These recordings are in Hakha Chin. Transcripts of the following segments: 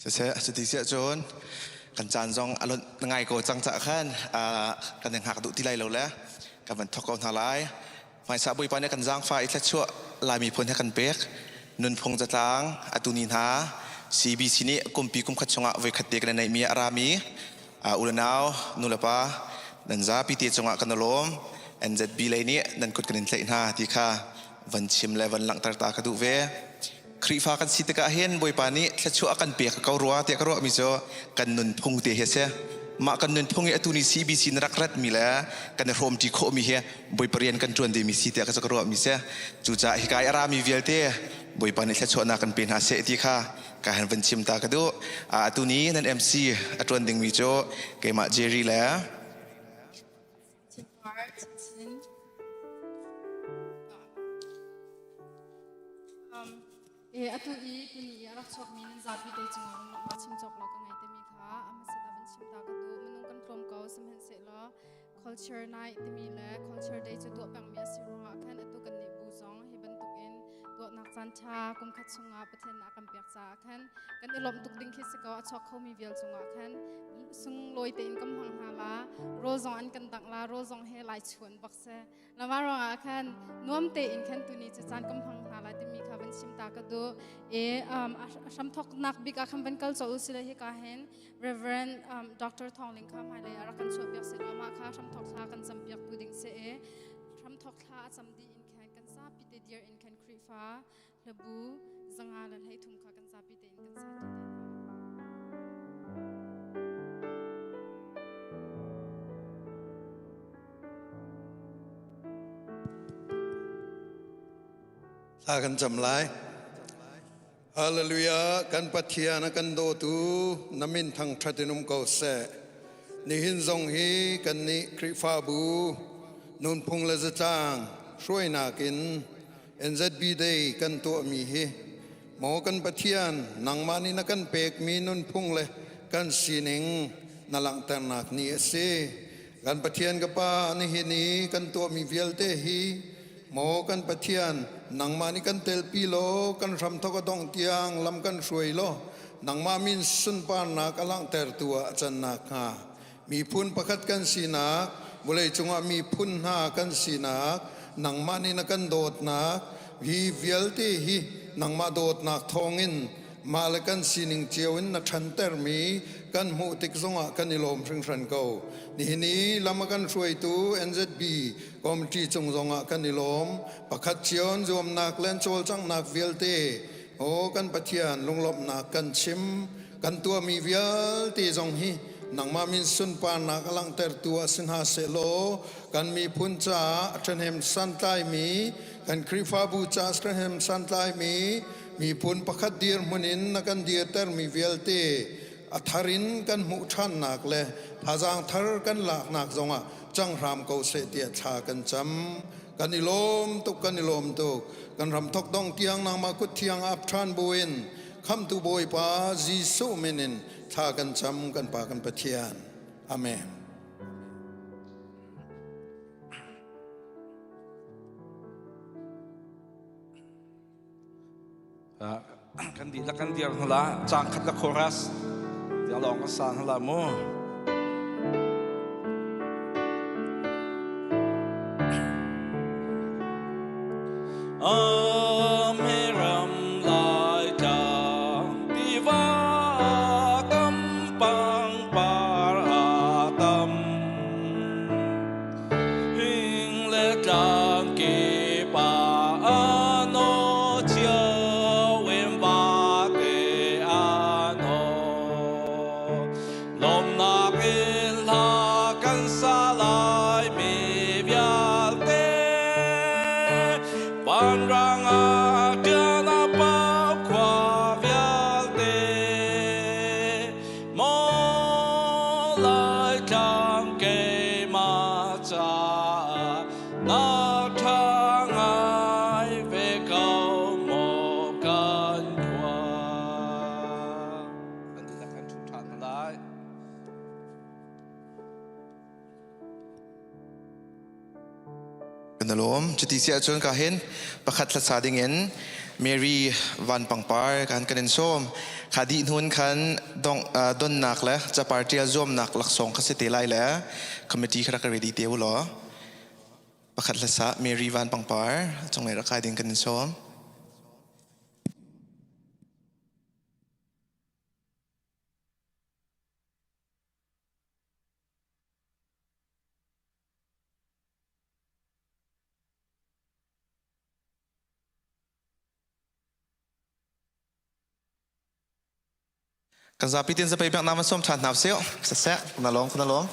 Siseh, cuti siah cun kan caan zong a lonh ngai ko cang cah khan kan i hngak duh ti lai lo le kan van thok ko hna lai. Hmaisa Bawipa nih kan zaangfah i thluachuah Lai miphun he kan pek. Nunphung zatlang atu ni hna CBC nih kumpi kumkhat chungah voikhat te kan i neihmi a rami u le nau nu le pa nan zapi te cungah kan i lawm. NZB lei nih nan kut kan in tlaih hna ti kha van chim le van langhter ta ka duh ve. Khrihfa kan si tikah hin Bawipa nih thluachuah a kan pek ko rua tiah ka ruahmi cu kan nunphung te hi a si. Mah kan nunphung i atu ni CBC na rak ratmi le kan i hrawmṭi khawhmi hi Bawipa rian kan ṭuan dingmi si tiah ka ka ruahmi si. Cucaah hika i a rami vialte Bawipa nih thluachuahnak kan pe hna seh ti kha ka han van chim ta ka duh. Atu ni nan MC a ṭuan dingmi cu keimah Jerry le E atu i tuni i a rak chuakmi nan zapi te cungah lawmhnak chim cawk lo ka ngei timi kha a hmasat ah van chim ta ka duh. Minung kan tlawm ko sihmanhsehlaw culture night timi le culture day cu tuah pengmi a si ruangah khan atu kan nih bu zong hi bantukin tuahnak caan ṭha kum khat chungah Pathian a kan pek caah khan kan i lawmh tuk ding khi si ko. A chuak khomi vial cungah khan sunglawi tein kan hmang hna la. Rawl zong an kan dangh la. Rawl zong he lai chuan bak si. Lama ruangah khan nuam tein khan tuni cu caan kan hmang hna lai timi kha van chim ta ka duh. E hramthoknak bik ah khan van kal colh u sile hika hin Reverend Dr. Thawng Ling kha hmailei ah rak kan chuah piak seh law mah kha hramthok thla kan cam piak tu ding si e hramthok thla a cam dih in khan kan zapi te dir in khan Khrihfa hlabu zanga le hlei thum kha kan zapi te in kan sa te hna. Thla kan cam lai. Hallelujah kan Pathian a kan dawtu na min thangṭhat in um ko seh. Nihin zong hi kannih Khrihfabu nunphung le zatlang hruainak in NZB Day kan tuahmi hi maw kan Pathian nangmah nih na kan pekmi nunphung le kan sining na langhternak ni a si. Kan Pathian ka Pa nihin i kan tuahmi vialte hi Maw kan Pathian, nangmah nih kan telpi law kan hramthawk a dongh tiang lam kan hruai law nangmah min sunparnak a langhtertu ah a can nakhnga miphun pakhat kan sinak, vawleicung ah miphun hna kan sinak, nangmah nih na kan dawtnak, hi vialte hi nangmah dawtnak thawngin mah le kan sining cio in na ṭhantermi kan hmuh tik zongah kan i lawm hringhran ko. Nihin i lam a kan hruaitu NZB Committee cung zongah kan i lawm. Pakhat cio an zuamnak le an cawlcanghnak vialte aw kan Pathian lunglawmhnak kan chim. Kan tuahmi vialte zong hi nangmah min sunparnak a langhtertu ah si hna sehlaw kan miphun caah a ṭhahnem santlaimi kan Khrihfabu caah ṭhahnem santlaimi miphun pakhat dirhmun in na kan dirtermi vialte a thar in kan hmuh ṭhannak le thazaang thar kan laknak zongah cang hram ko seh tiah thla kan cam. Kan i lawm tuk, kan i lawm tuk. Kan ram thok dong tiang nangmah kut thiang ap ṭhan buin khamtu Bawipa Jesuh min in thla kan cam kan Pa kan Pathian. Amen. Kan dihlak kan dir hna cang khat la chorus tiang lawng kan sa hna la mu. Laitlang keimah caah na ṭha ngai ve ko maw kan khua. Kan dihlak kan ṭhu ṭhan hna lai. Kan lawm. Cuti si ahcun ka hin pakhat hlasa dingin Mary Van Pangpar kan kan in sawm. Kha dih hnun khan dong donnak le capar ṭial zuamnak laksawng kha si te lai le committee kha rak ready te u law. Pakhat hlasa Mary Van Pangpar cunglei rak kai ding kan in sawm. Kan zapi tin zapei biaknak van sawm ṭhan hna usih. Siseh, na lawm, na lawm.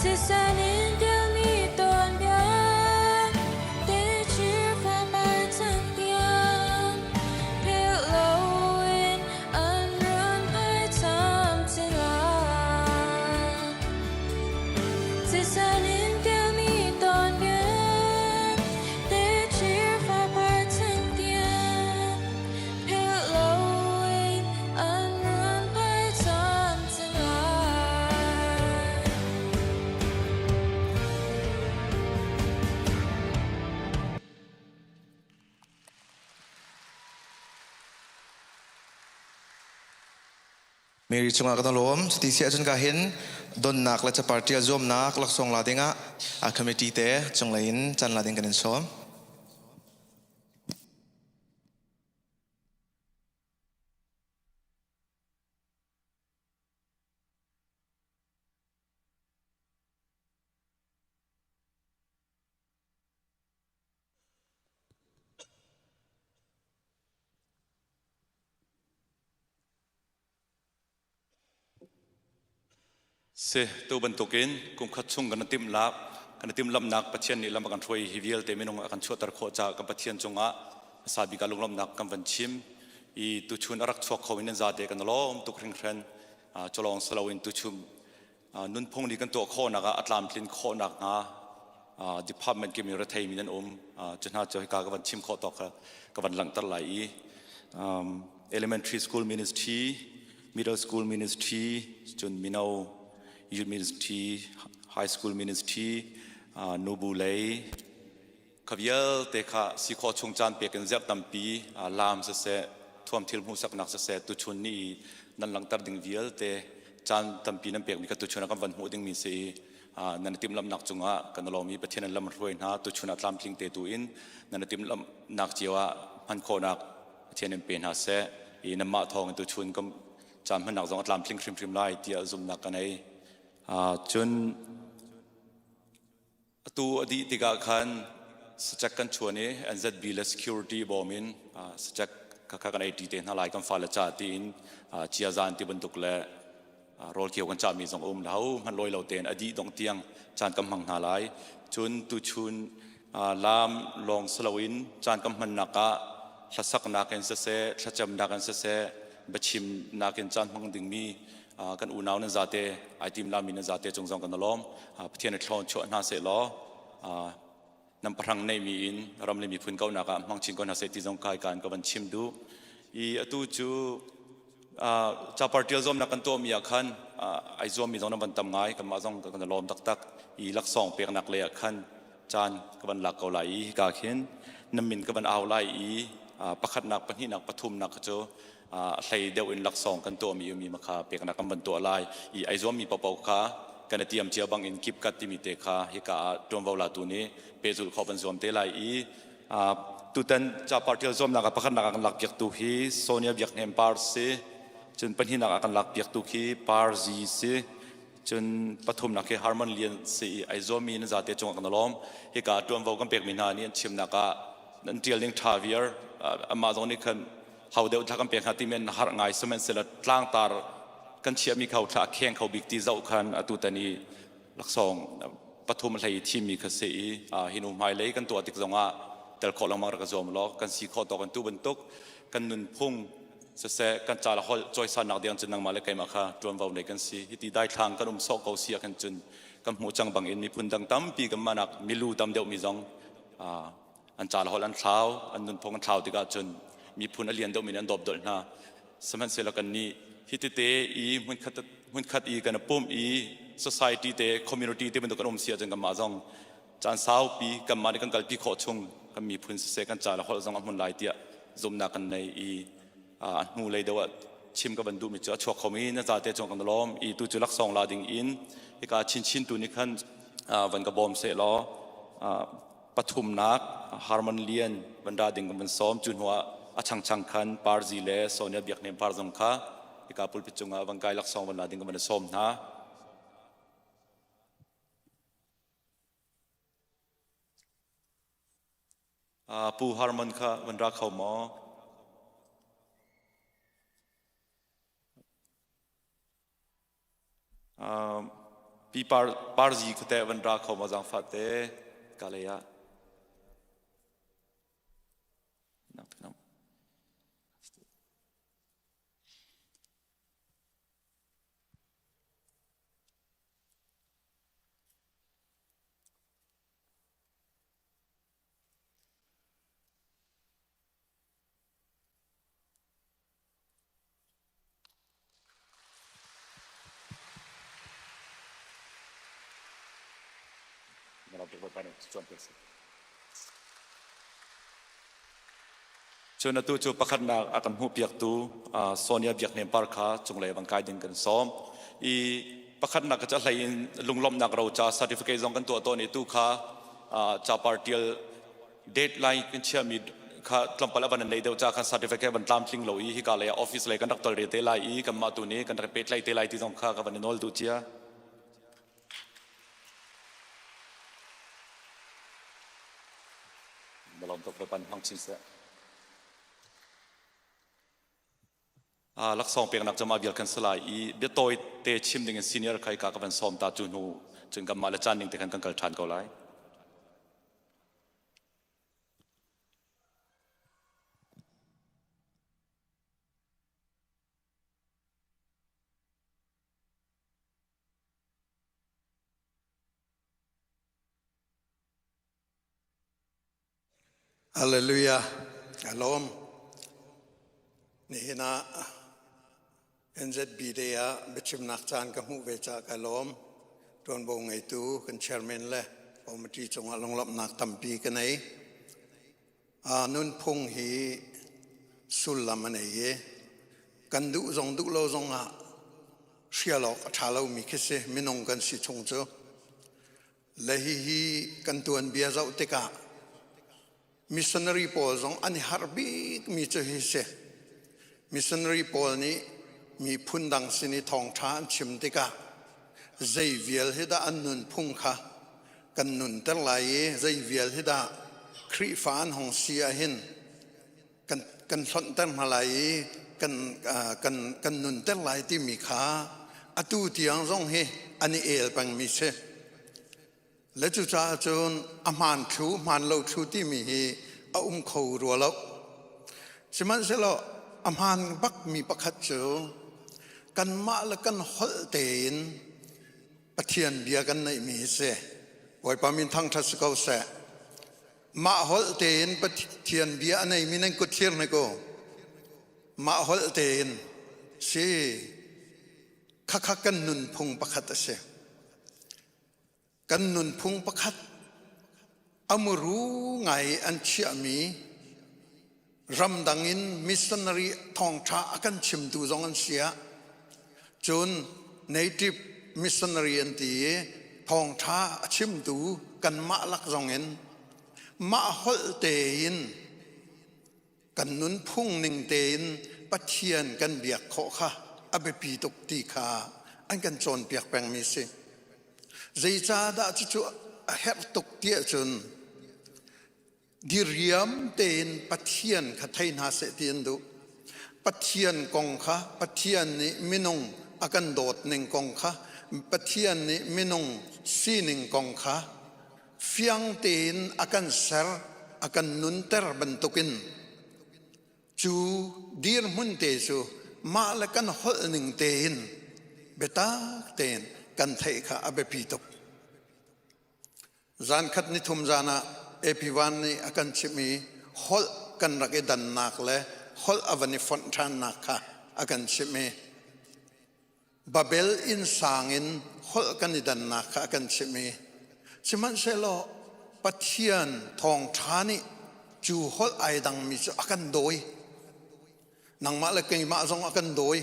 Thisen in ṭialmi tuanbia, techir fapar chan tiang, philh loin an run phai camcin lai. Thisen in ṭialmi tuanbia, techir fapar chan tiang, philh loin an run phai camcin lai. Mary cungah kan lawm. Cuti si ahcun ka hin donnak le capar ṭial zuamnak laksawng la dingah a committee te cunglei in can la ding kan in sawm. Si tu bantukin kum khat chung kan timh lak kan timhlamhnak Pathian nih lam a kan hruai hi vialte minung a kan chuahter khawh caah kan Pathian cungah hmasa bik ah lunglawmhnak kan van chim i tuchun a rak chuak kho in nan zate kan lawm tuk hringhran. Culawng si loin tuchun nunphung nih kan tuah khawhnak ah a tlamtlin khawhnak hnga department kimi rethei mi nan um. Cu hna cu hika ka van chim khawh tawk kha ka van langhter lai i elementary school ministry, middle school ministry, cun mino youth ministry, high school ministry, nubu lei kha vialte kha si khawh chung caan pek in zerh tampi laam siseh, thuamthil hmuhsaknak siseh, tuchun ni i nan langhter ding vialte caan tampi nan pekmi kha tuchun ah kan van hmuh dingmi si i nan i timhlamhnak cungah kan lawm i Pathian an lam hruai hna. Tuchun ah tlamtling te tu in nan i timhlamhnak cio ah hman khawhnak Pathian in pe hna seh i nanmah thawng in tuchun kan caan hmannak zong a tlamtling hrimhrim lai tiah zumhnak ka nei. Cun Atu a dih tikah khan sacek kan chuan i NZB le security bawm in sacek khakha kan ei ṭi te hna lai kan fale ca tiin chiazan ti bantuk le rawl kio kan cahmi zong a um lo hmanh lawi lo tein a dih dongh tiang caan kan hmang hna lai. Cun tuchun laam lawng si loin caan kan hmannak ah hlasaknak in siseh, thlacamnak in siseh, biachimnak in caan hmang dingmi kan unau nan zate ai tim lami nan zate cung zong kan lawm. Pathian i thlawn chuah hna seh law nan pahrang neimi in ram le miphun kaunak ah hmang chin ko hna seh ti zong kai kan ka van chim duh i atu cu capar tial zuamnak kan tuahmi ah khan ai zuammi zong nan van tam ngai. Kanmah zong kan lawm taktak i laksawng peknak lei ah khan caan ka van lak ko lai i hika khin nan min ka van au lai i pakhatnak, pahnihnak, pathumnak cu hlei deuh in laksawng kan tuahmi umi ma kha peknak kan van tuah lai i ai zuammi paohpaoh kha kan i tiam cia bang in kipkat timi te kha hika ah ṭuanvo latu nih pehzulh khawh van zuam te lai i tutan capar ṭial zuamnak ah pakhatnak ah kan lak piaktu hi Sonia Biak Hnem Par si, cun pahnihnak ah kan lak piaktu khi Par Zi si, cun pathumnak khi Harmon Lian si i ai zuammi nan zate cungah kan lawm. Hika ṭuanvo kan pekmi hna nih an chimnak ah nan ṭial ning ṭha viar. Amah zong nih khan ho deuh thla kan pek hna timi an har ngai, sihmanhsehlaw tlangtar kan chiahmi kho thla a kheng kho bik ti zoh khan atu tan i laksawng pathum hlei thimmi kha si i hi nu hmailei kan tuah tik zongah tel khawh lengmang rak zuam law kan si khawh tawk in tu bantuk kan nunphung siseh kan ca le holh cawisannak ding cun nangmah le keimah kha ṭuanvo nei kan si. Hiti daithlang kan um sawh ko si ah khan cun kan hmuh cang bang in miphun dang tampi kan mahnak milu tam deuhmi zong an ca le holh an thlau, an nunphung an thlau tikah cun miphun a lian deuhmi nih an dawpdolh hna. Sihmanhsehlaw kannih hi tete i hmunkhat hmunkhat i kan i pumh i society te, community te bantuk kan um si ahcun kanmah zong caan saupi kanmah nih kan kalpi khawh chung kan miphun siseh kan ca le holh zong a hmun lai tiah zumhnak kan nei i a hnu lei deuh ah chim ka van duhmi cu a chuak khomi na zate cung kan lawm i tu cu laksawng la ding in hika chinchin tu nih khan van ka bawm seh law pathumnak Harmon Lian van ra ding kan van sawm. Cu hnuah a changchang khan Parzi le Sonia Biak Hnem Par zong kha hika pulpit cungah van kai laksawng van la ding kan van sawm hna. Pu Harmon kha van ra kho maw? Pi Par Parzi kha teh van ra kho ma zaangfah te ka lei ah. Cun atu cu pakhatnak a kan hmuhpiaktu Sonia Biak Hnem Par kha cunglei van kai ding kan sawm. I pakhatnak ka hlei in lunglawmhnak roca certificate zong kan tuah tawn i tu kha capar tial deadline kan chiahmi kha tlawmpal a van an nei deuh ca khan certificate van tlamtling lo i hika lei ah office lei kan rak tolre te lai i kanmah tu nih kan rak pehtlaih te lai ti zong kha ka van i nawl duh cia. Malawm tuk pan hmang chin seh. Laksawng peknak cu mah vial kan si lai i biatawi te chim ding in senior khai ka ka van sawm ta cu hnu cun kanmah le caan ning te khan kan kal ṭhan ko lai. Hallelujah. Ka lawm. Nihin ah NZB Day ah biachimnak caan ka hmuh ve caah ka lawm. Tuanvo ngeitu kan chairman le committee cungah lunglawmhnak tampi ka nei. Nunphung hi sullam a nei i kan duh zong duh lo zong ah hrial awk a ṭha lomi khi si minung kan si chung cu. Le hihi kan tuanbia zoh tikah missionary pawl zong an i harh bikmi cu hi si. Missionary pawl nih miphun dang sin i thawngṭha an chim tikah zei vial hi dah an nunphung kha kan nunter lai i zei vial hi dah Khrihfa an hung si ahhin kan kan hlonhter hna lai i kan kan kan nunter lai timi kha atu tiang zong hi an i el pengmi si. Le cucaah cun a hmaan thlu hmaan lo thlu timi hi a um kho rua lo. Sihmanhsehlaw a hmaan bakmi pakhat cu kanmah le kan holh tein Pathian bia kan neihmi hi si. Bawipa min thangṭhat si ko seh. Mah holh tein Pathian bia a neimi nan kut thlir hnik u. Mah holh tein si khakha kan nunphung pakhat a si. Kan nunphung pakhat a muru ngai an chiahmi ramdang in missionary thawngṭha a kan chimtu zong an si ah cun native missionary an ti i thawngṭha a chimtu kanmah lak zong in mah holh tein kan nunphung ning tein Pathian kan biak khawh kha a biapi tuk ti kha an kan cawnpiak pengmi si. Zeicahdah cucu a herh tuk ti ahcun diriam tein Pathian kha thei hna seh ti an duh. Pathian kong kha Pathian nih minung a kan dawt ning kong kha Pathian nih minung sining kong kha fiang tein a kan ser a kan nunter bantukin cu dirhmun te cu mah le kan holh ning tein biatak tein kan theih kha a biapi tuk. Zankhat nithum zan ah AP Van nih a kan chimh i holh kan rak i dannak le holh a van i fonh ṭhannak kha a kan chimh i Babel inn sang in holh kan i dannak kha a kan chimh i sihmanhsehlaw Pathian thawngṭha nih cu holh ai dangmi cu a kan dawi. Nangmah le keimah zong a kan dawi.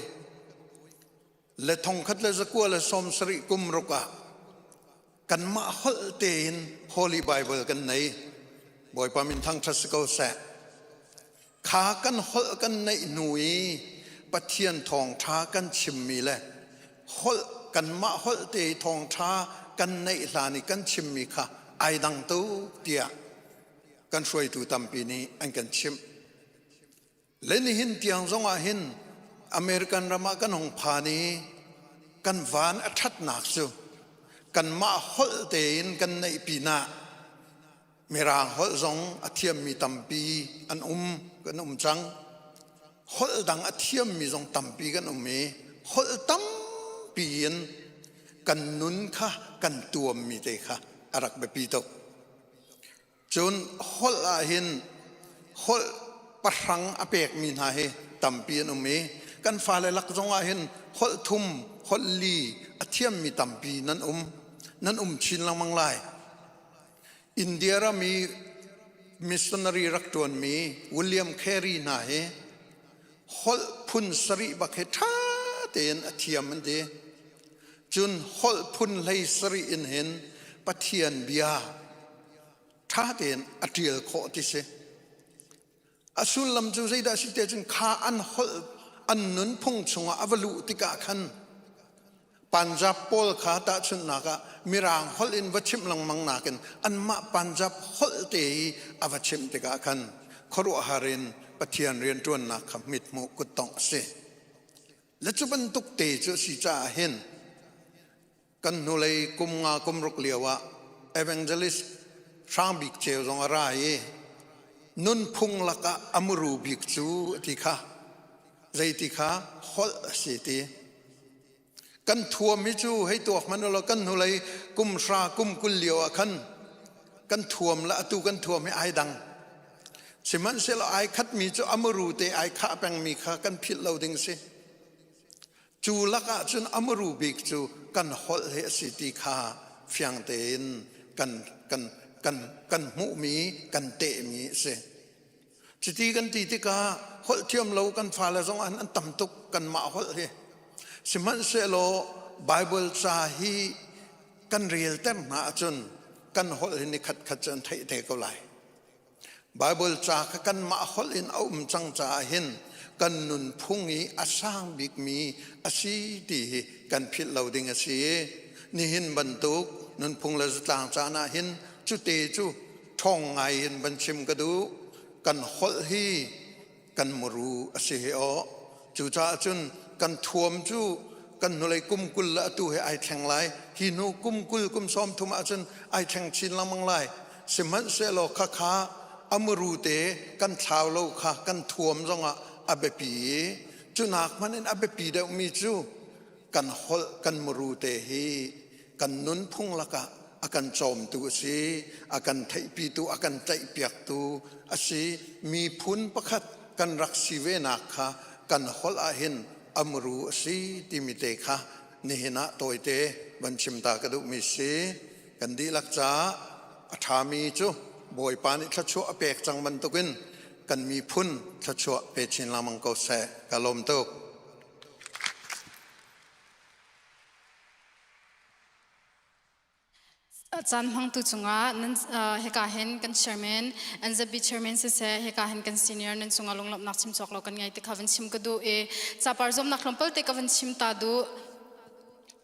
Le thongkhat le zakua le 70 kum ruk ah kanmah holh tein Holy Bible kan nei. Bawipa min thangṭhat si ko seh. Kha kan holh kan neih hnu i Pathian thawngṭha kan chimmi le holh kanmah holh te i thawngṭha kan neih hlan i kan chimmi kha ai dang tuk tiah kan hruaitu tampi nih an kan chimh. Le nihin tiang zongah hin American ram ah kan hung phan i kan van a ṭhatnak cu. Kanmah holh tein kan neih pinah Mirang holh zong a thiammi tampi an um kan um cang. Holh dang a thiammi zong tampi kan um i holh tampi in kan nun kha kan tuammi te kha a rak biapi tuk. Cun holh ah hin holh pahrang a pekmi hna hi tampi an um i kan fale lak zong ah hin holh thum, holh li a thiammi tampi nan um. Nan um chin lengmang lai. India ram i missionary rak ṭuanmi William Carey hna hi holh phun sarih bak hi ṭha tein a thiam an ti. Cun holh phun hlei sarih in hin Pathian bia ṭha tein a ṭial khawh ti si. A sullam cu zeidah si te cun kha an holh an nunphung chungah a va luh tikah khan Punjab pawl kha tahchunhnak ah Mirang holh in va chimh lengmang nakin anmah Punjab holh te i a va chimh tikah khan khuaruahhar in Pathian rianṭuannak kha mithmuh kuttongh a si. Le cu bantuk te cu a si caah hin kan hnulei kum nga kum ruk lio ah evangelist Hrang Bik Ceu zong a ra i nunphung lakah a muru bik cu a ti kha zeiti kha holh a si ti kan thuam hi cu hei tuak hmanh ulaw kan hnulei kum hra kum 20 lio ah khan kan thuam le atu kan thuam hi ai dang sihmanhsehlaw ai khatmi cu a muru te ai khah pengmi kha kan philh lo ding si Cu lakah cun a muru bik cu kan holh hi a si ti kha fiang tein kan, kan, kan, kan hmuhmi, kan tehmi a si. Cuti kan ti tikah holh thiam lo kan fale zong an, an tam tuk kanmah holh hi. Sihmanhsehlaw Bible ca hi kan relter hna ahcun kan holh hi ni khat khat cu an theih te ko lai. Baibal ca kha kanmah holh in a um cang caah hin kan nunphung i a sang bikmi a si ti hi kan philh lo ding a si. Nihin bantuk nunphung le zatlang caan ah hin cute cu ṭhawng ngai in van chim ka duh. Kan holh hi kan muru a si hi aw. Cucaah cun kan thuam cu kan hnulei kum 20 le atu he ai thleng lai. Hi hnu kum 20 kum 30 ahcun ai thleng chin lengmang lai. Sihmanhsehlaw khakha a muru te kan thlau lo kha kan thuam zongah a biapi i cunak hmanh in a biapi deuhmi cu kan holh kan muru te hi kan nunphung lakah a kan cawmtu a si, a kan theihpitu, a kan tlaihpiaktu a si. Miphun pakhat kan rak si venak kha kan holh ahhin a muru a si timi te kha nihin ah tawite van chim ta ka duhmi si. Kan dihlak caah a ṭhami cu Bawipa nih thluachuah a pek cang bantukin kan miphun thluachuah pe chin lengmang ko seh. Ka lawm tuk. Caan hmangtu cungah nan hika hin kan chairman NZB chairman siseh hika hin kan senior nan cungah lunglawmhnak chim cawk lo kan ngei ti kha van chim ka duh i capar zuamnak tlawmpal te ka van chim ta duh.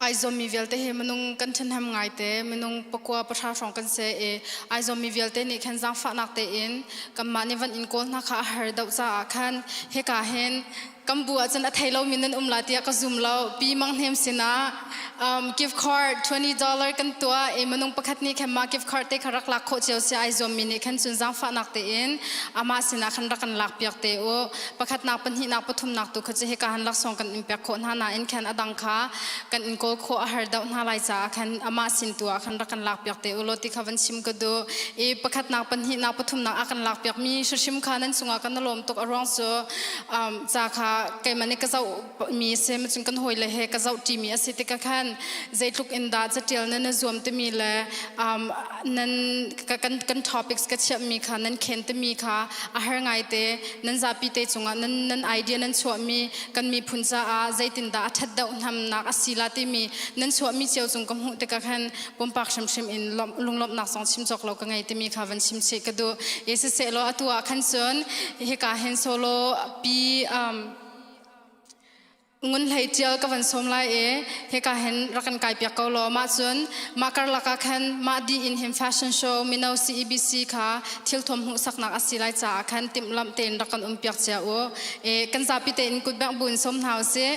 Ai zuammi vialte hi minung kan ṭhahnem ngaite minung pakua pahra hrawng kan si i ai zuammi vialte nih khan zaangfahnak tein kanmah nih van in kawl hna kha a har deuh caah khan hika hin kan bu ahcun a thei lomi nan um la tiah ka zum lo. Pi Mang Hnem sinah um, gift card $20 kan tuah i minung pakhat nih khan mah gift card te kha rak lak khawh cio si ai zuammi nih khan cun zaangfahnak tein amah sinah khan rak kan lak piak te u. Pakhatnak, pahnihnak, pathumnak tu kha cu hika han laksawng kan in pek khawh hna nain khan a dang kha kan in kawl khawh a har deuh hna lai caah khan amah sin tu ah khan rak kan lak piak te u law ti kha van chim ka duh. I pakhatnak, pahnihnak, pathumnak a kan lak piak mi hrimhrim kha nan cungah kan i lawm tuk a ruang cu um, ca kha keimah nih ka zoh mi a si cun kan hawile he ka zoh ṭimi a si tikah khan zeitluk in dah catial nan i zuam timi le um, nan kan kan topics ka chiahmi kha nan khen timi kha a har ngai te nan zapi te cungah nan nan idea nan chuahmi kan miphun caah zeitindah a ṭhat deuh hnamnak a si la timi nan chuahmi cio cung ka hmuh tikah khan pumpak hrimhrim in lunglawmhnak zong chim cawk lo ka ngei timi kha van chim chih ka duh. I siseh law atu ah khan cun hika hin solo pi um, ngun hlei tial ka van sawm lai i hika hin rak kan kai piak ko law mah cun mah karlak ah khan mah di in hin fashion show mino CEBC kha thil thuam hmuhsaknak a si lai caah khan timhlamh tein rak kan um piak cia u e kan zapi tein kut bengh bu in sawm hna usih.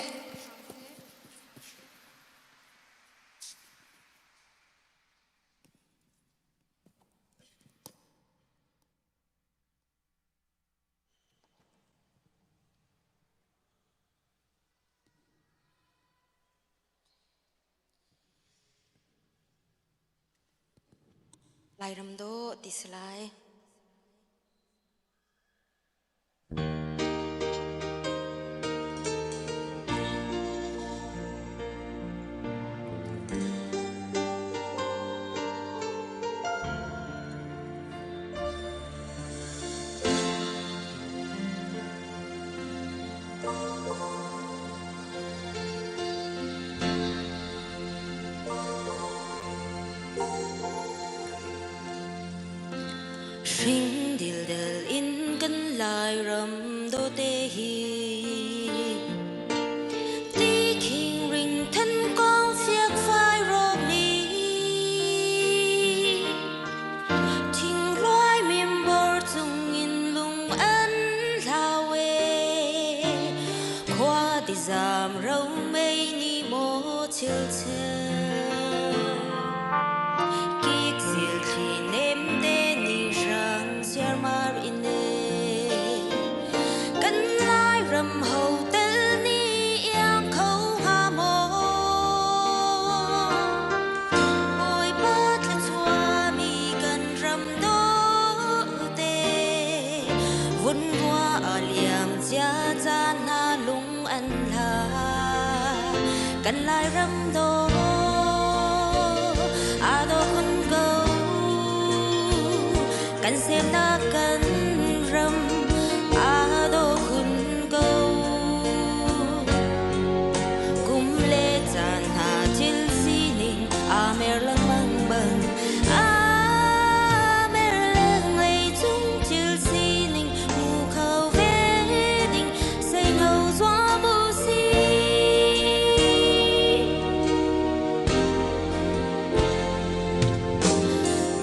Lairam dawh ti si lai. Hring dildel in kan Lairam dawte hi Ti khing ring than kong fiak fai rawk ni Thingluai mimbor cungin lung an hlau e Khua ti zam ro mei ni maw chilchel Kik sil thli nem te ni hrang siarmar in e Kan lai ram ho tel ni iang kho ha maw Bawipa thluachuahmi kan ram dawte vunrua a liam cia caan hna lung an hla kan Lairam daw aa dawh khun ko kan semnak kan ram aa dawh khun ko Kum le caan hna thil sining aa mer lengmang bang aa mer lenglei chung thil sining hmu kho ve ding seino zuam u sih.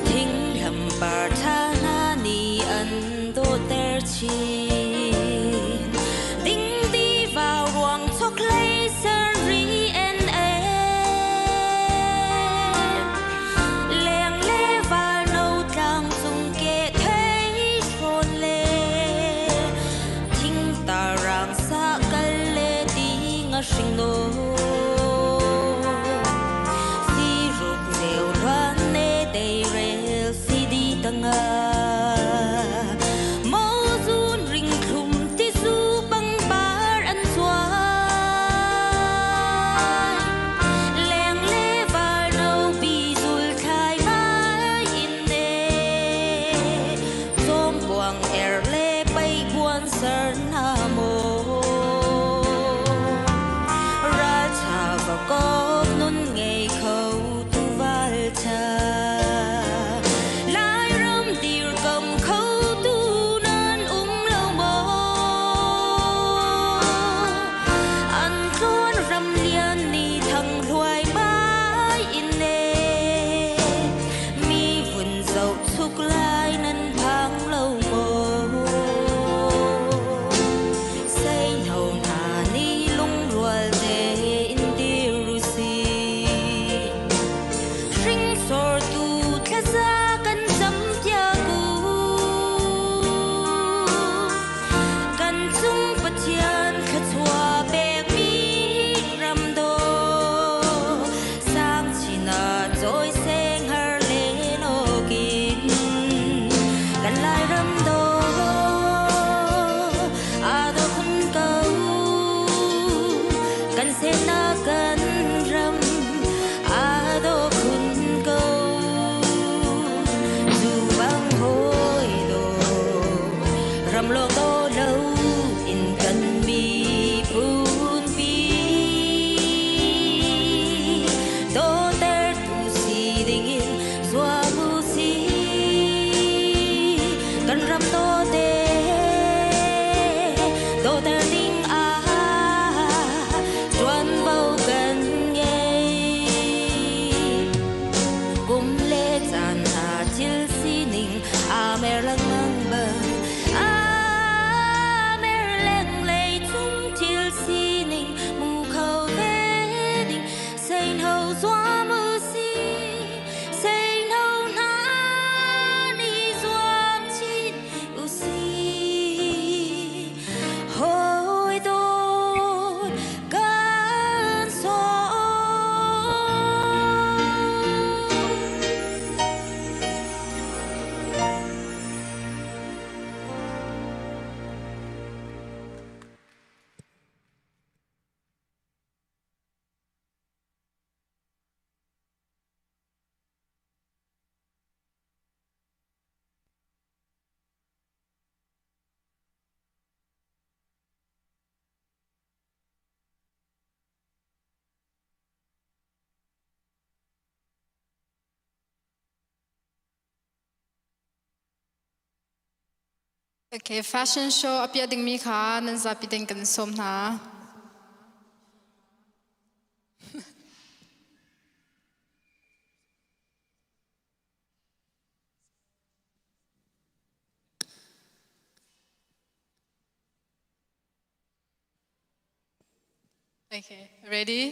Thing hlam par tha hna nih an Okay, fashion show a piah dingmi kha nan zapi tein kan sawm hna. Okay, ready?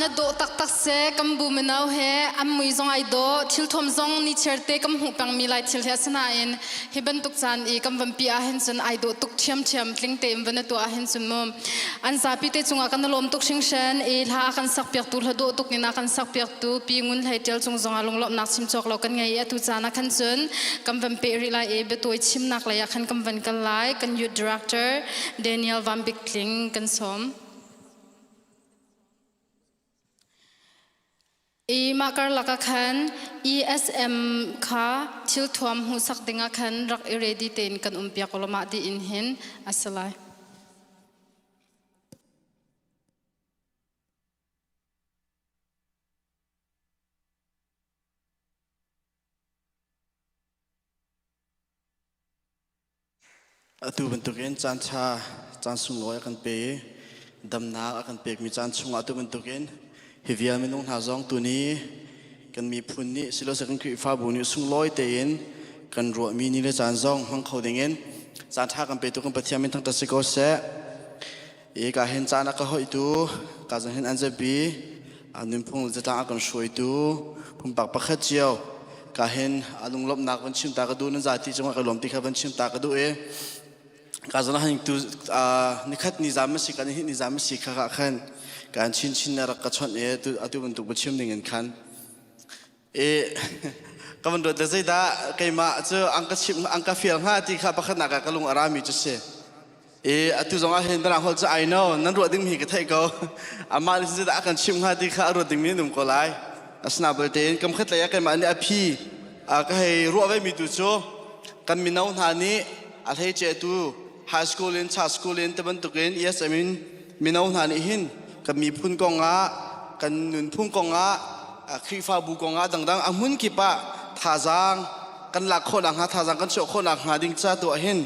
Hla dawh taktak seh. Kan bu mino he an mui zong ai dawh. Thilthuam zong nichiar te kan hmuh pengmi lai thil hi a si nain hi bantuk caan i kan van pi ahhin cun ai dawh tuk ṭhiamṭhiam tling tein van na tuah ahhin cun mu an zapi te cungah kan i lawm tuk hringhran i hla a kan sakpiaktu hla dawh tuk in a kan sakpiaktu Pi Ngun Hlei Ṭial cung zongah lunglawmhnak chim cawk lo kan ngei i atu caan ah khan cun kan van peh rih lai i biatawi chimnak lei ah khan kan van kal lai. Kan youth director Daniel Van Bik Tling kan sawm. I mah karlak ah khan ESM kha thilthuam hmuhsak dingah khan rak i ready tein kan um piak ulaw mah dih in hin a si lai. Atu bantukin caan ṭha, caan sunglawi a kan pe i damnak a kan pekmi caan chungah atu bantukin hi vial minung hna zong tuni kan miphun nih silose kan Khrihfabu nih sunglawi tein kan ruahmi ni le caan zong hmang kho dingin caan ṭha kan petu kan Pathian min thangṭhat si ko seh. I ka hin caan a ka hoihtu, ka zan hin an zapi, a nunphung le zatlang a kan hruaitu, pumpak pakhat cio, ka hin a lunglawmhnak van chim ta ka duh, nan zati cungah ka lawm ti kha van chim ta ka duh i ka zan han tu nikhat ni zam si kan hi ni zam si kha ka khan kan chin chin na rak ka chawnh i atu bantuk ba chim ding in khan i ka van ruat le zeidah keimah cu an ka chimh an ka fial hnga ti kha pakhat nak ah ka lung a rami cu si i atu zong ah hin mirang holh cu I know nan ruah ding mi ka theih ko amah nih zeidah a kan chimh hnga ti kha a ruat ding mi an um ko lai asina belte in kam khat lei ah keimah nih a phi ka hei ruah ve mi tu cu kan mino hna nih a hlei ce tu high school in cha school in te bantukin ESM in mino hna nih hin kan miphun kong ah kan nunphung kong ah Khrihfabu kong ah dangdang a hmun kip ah thazaang kan lak khawh nakhnga thazaang kan chuah khawh nakhnga ding ca tu ah hin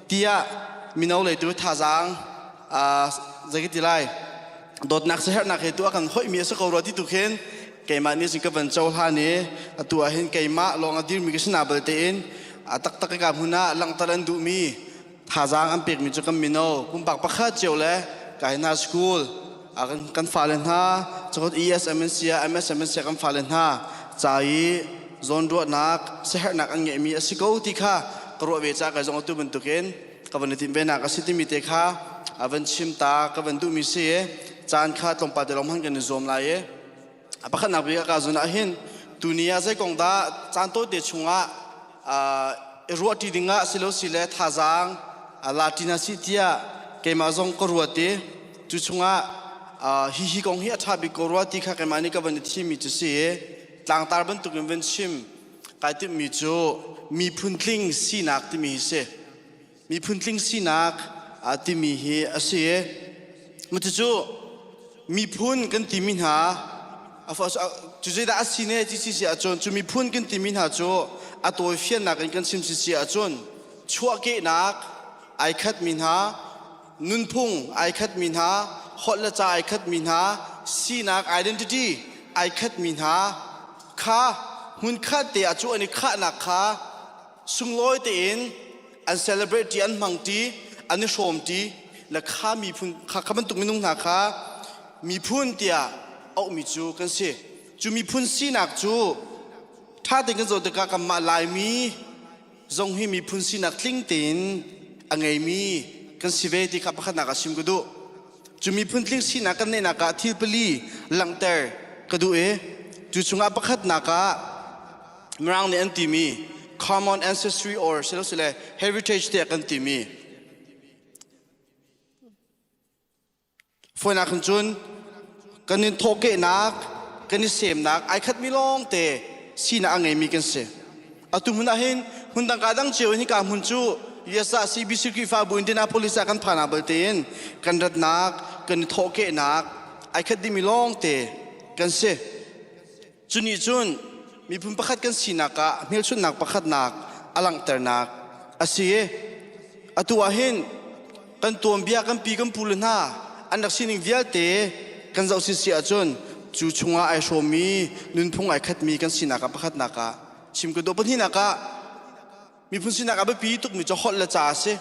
tiah mino lei tu thazaang zei ti lai dawtnak siaherhnak he tu a kan hoihmi a si ko rua ti tu khin keimah nih cun ka van cohlan i atu ah hin keimah lawng a dirmi ka si na balte in a taktak ka hmun ah langhter an duhmi thazaang an pekmi cu kan mino pumpak pakhat cio le kai hna school kan fale hna cakut ESM an sia MSM an sia kan fale hna ca i zawnruahnak siaherhnak an ngeihmi a si ko ti kha ka ruah ve ca kai zong atu bantukin ka van i timh ve nak a si timi te kha a van chim ta ka van duhmi si i caan kha tlawmpal te lawng hman kan i zuam lai i a pakhatnak bik ka zun ah hin tuni ah zei kong dah caan tawite chungah i ruahṭi dingah silo sile thazaang lati na si tiah keimah zong ka ruat i cu chungah hi hi kong hi a ṭha bik ko rua ti kha keimah nih ka van i thimmi cu si i tlangtar bantukin van chim kai timhmi cu miphun tling sinak timi hi si miphun tling sinak timi hi a si i cucu miphun kan timi hna cu zeidah a si ne ti si si ahcun cu miphun kan timi hna cu a tawifiannak in kan chim si si ahcun chuahkehnak ai khatmi hna nunphung ai khatmi hna holh le ca ai khatmi hna sinak identity ai khatmi hna kha hmunkhat te ah cu an i khahnak kha sunglawi tein an celebrate ṭi an hmang ṭi an i hrawm ṭi le kha miphun kha kha bantuk minung hna kha miphun tiah auhmi cu kan si cu miphun sinak cu ṭha tein kan zoh tikah kanmah Laimi zong hi miphun sinak tling tein a ngeimi kan si ve ti kha pakhatnak ah chim ka duh cu miphun tling sinak kan neihnak ah thil pali langhter ka duh i cu chungah pakhatnak ah Mirang nih an timi common ancestry or silosile heritage tiah kan timi fawinak hin cun kan in thawhkehnak kan i semnak ai khatmi lawng te sinak a ngeimi kan si atu hmun ah hin hmun dang ka dang cio in hika hmun cu US ah CBC Khrihfabu Indianapolis ah kan phana bal tein kan ratnak kan i thawhkehnak ai khat dimi lawng te kan si Cu nih cun miphun pakhat kan sinak ah hmelchunhnak pakhatnak a langhternak a si. Atu ah hin kan tuanbia kan pi kan pu le hna an rak sining vialte kan zoh sisi ahcun cu chungah ai hrawmmi nunphung ai khatmi kan sinak ah pakhatnak ah chim ka duh pahnihnak ah miphun sinak a biapi tukmi cu holh le ca a si.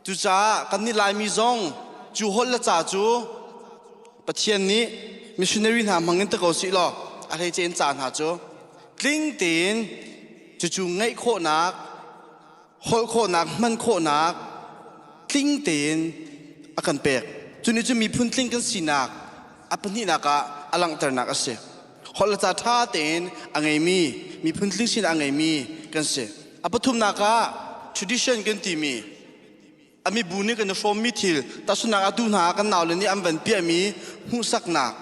Cucaah kannih Laimi zong cu holh le ca cu Pathian nih Missionary hna hmang in ta ko sih law a hleice in ca hna cu tling tein cucu ngeih khawhnak, holh khawhnak, hman khawhnak tling tein a kan pek. Cu nih cun miphun tling kan sinak a pahnihnak ah a langhternak a si. Holh le ca ṭha tein a ngeimi, miphun tling sinak a ngeimi kan si. A pathumnak ah tradition kan timi a mibu nih kan i hrawmmi thil tahchunhnak ah tu hna kan naule nih an van piahmi hmuhsaknak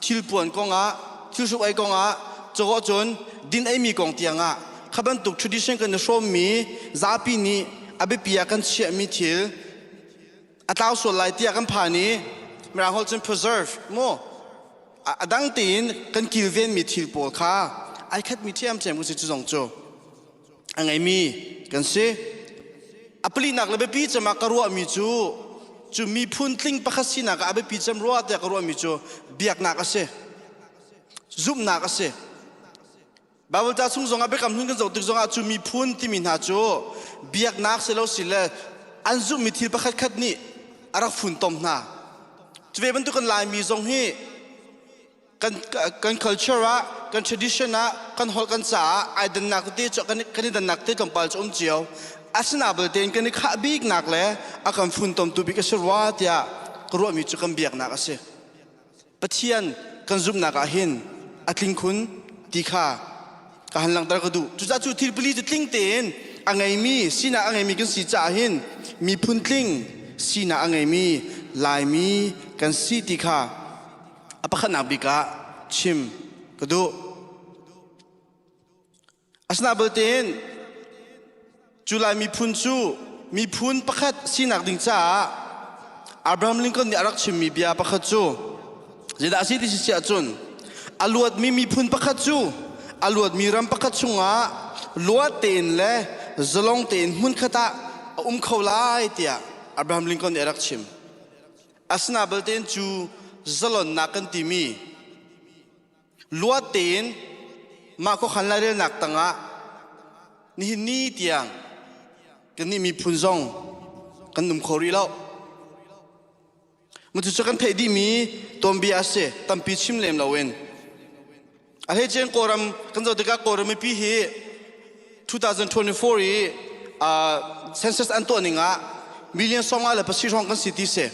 thilpuan kongah thil hruk ei kongah cawh cun din eimi kong tiangah kha bantuk tradition kan i hrawmmi zapi nih a biapi ah kan chiahmi thil a tlau sual lai tiah kan phan i mirang holh cun preserve mu a dang tein kan kilvenmi thil pawl kha ai khatmi ṭhiamṭhiam kan si cu zong cu a ngeimi kan si. A palinak le biapi cem ah ka ruahmi cu cu miphun tling pakhat sinak ah a biapi cem rua tiah ka ruahmi cu biaknak a si. Zumhnak a si. Bible ca chung zongah biakam hlun kan zoh tik zongah cu miphun timi hna cu biaknak si lo si le an zumhmi thil pakhat khat nih a rak funtom hna. Cu ve bantuk kan Laimi zong hi kan kan culture ah kan tradition ah kan holh kan caah ai dannak tete cu kan kan i dannak te tlawmpal cu um cio asina belte in kan i khah biknak le a kan funtomtu bik a si rua tiah ka ruahmi cu kan biaknak a si Pathian kan zumhnak ah hin a tling khun ti kha ka han langhter ka duh cucaah cu thil pali cu tling tein a ngeimi sinak a ngeimi kan si caah hin miphun tling sinak a ngeimi Laimi kan si ti kha A pakhatnak bik ah chim ka duh. Asina belte cu Lai miphun cu miphun pakhat sinak ding caah Abraham Lincoln nih a rak chimmi bia pakhat cu zeidah a si ti si ahcun a luatmi miphun pakhat cu a luatmi ram pakhat chungah luat tein le zalong tein hmunkhat ah a um kho lai tiah Abraham Lincoln nih a rak chim. Asina belte cu zalonnak kan timi luat tein mah khuakhan lairelnak tangah nihin ni tiang kannih miphun zong kan um kho rih lo. Cucu kan theih dihmi tuanbia a si tampi chim lem loin. A hleice Kawlram kan zoh tikah Kawlram mipi hi 2024 i uh, census an tuah ning ah million sawmnga le pasarih hrawng kan si ti si.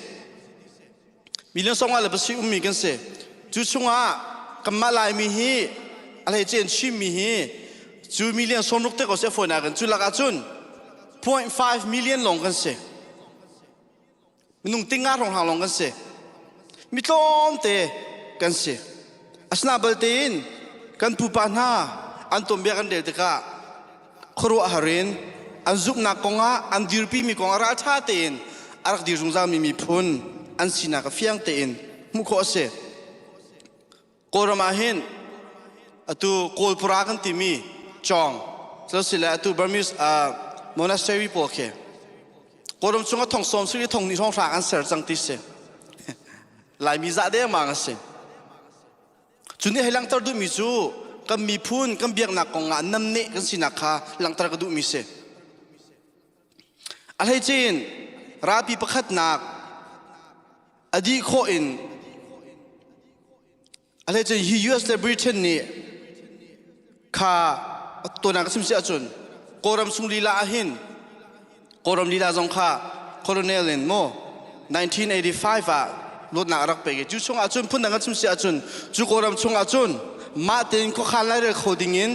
Million sawmnga le pasarih ummi kan si. Cu chungah kanmah Laimi hi a hleice in Chinmi hi cu million 60 te ko si a fawinak in cu lakah cun 0.5 million lawng kan si. Minung tinga hrawnghrang lawng kan si. Mi tlawmte kan si. Asina balte in kan pupa hna an tuanbia kan rel tikah khuaruahhar in an zumhnak kongah an dirpimi kongah ralṭha tein a rak dir zungzalmi miphun an sinak a fiang tein hmuh khawh a si. Kawlram ah hin atu Kawlpura kan timi Cawng sile atu Burmese uh, monastery pawl khi Kawlram chung ah thong sawm sili thong hnih hrawng hrang an ser cang ti si. Laimi zah dengmang a si. Cu nih hei langhter duhmi cu kan miphun kan biaknak kong ah namneh kan sinak kha langhter ka duhmi si. A hleice in ralpi pakhatnak a dih khawh in a hleice hi US le Britain nih kha tuan ka chim si ahcun Kawlram chung lila ah hin Kawlram lila zong kha colonel in maw 1985 ah luatnak a rak pek i cu chung ahcun phundang kan chim si ahcun cu Kawlram chung ahcun mah tein khuakhan lairel kho ding in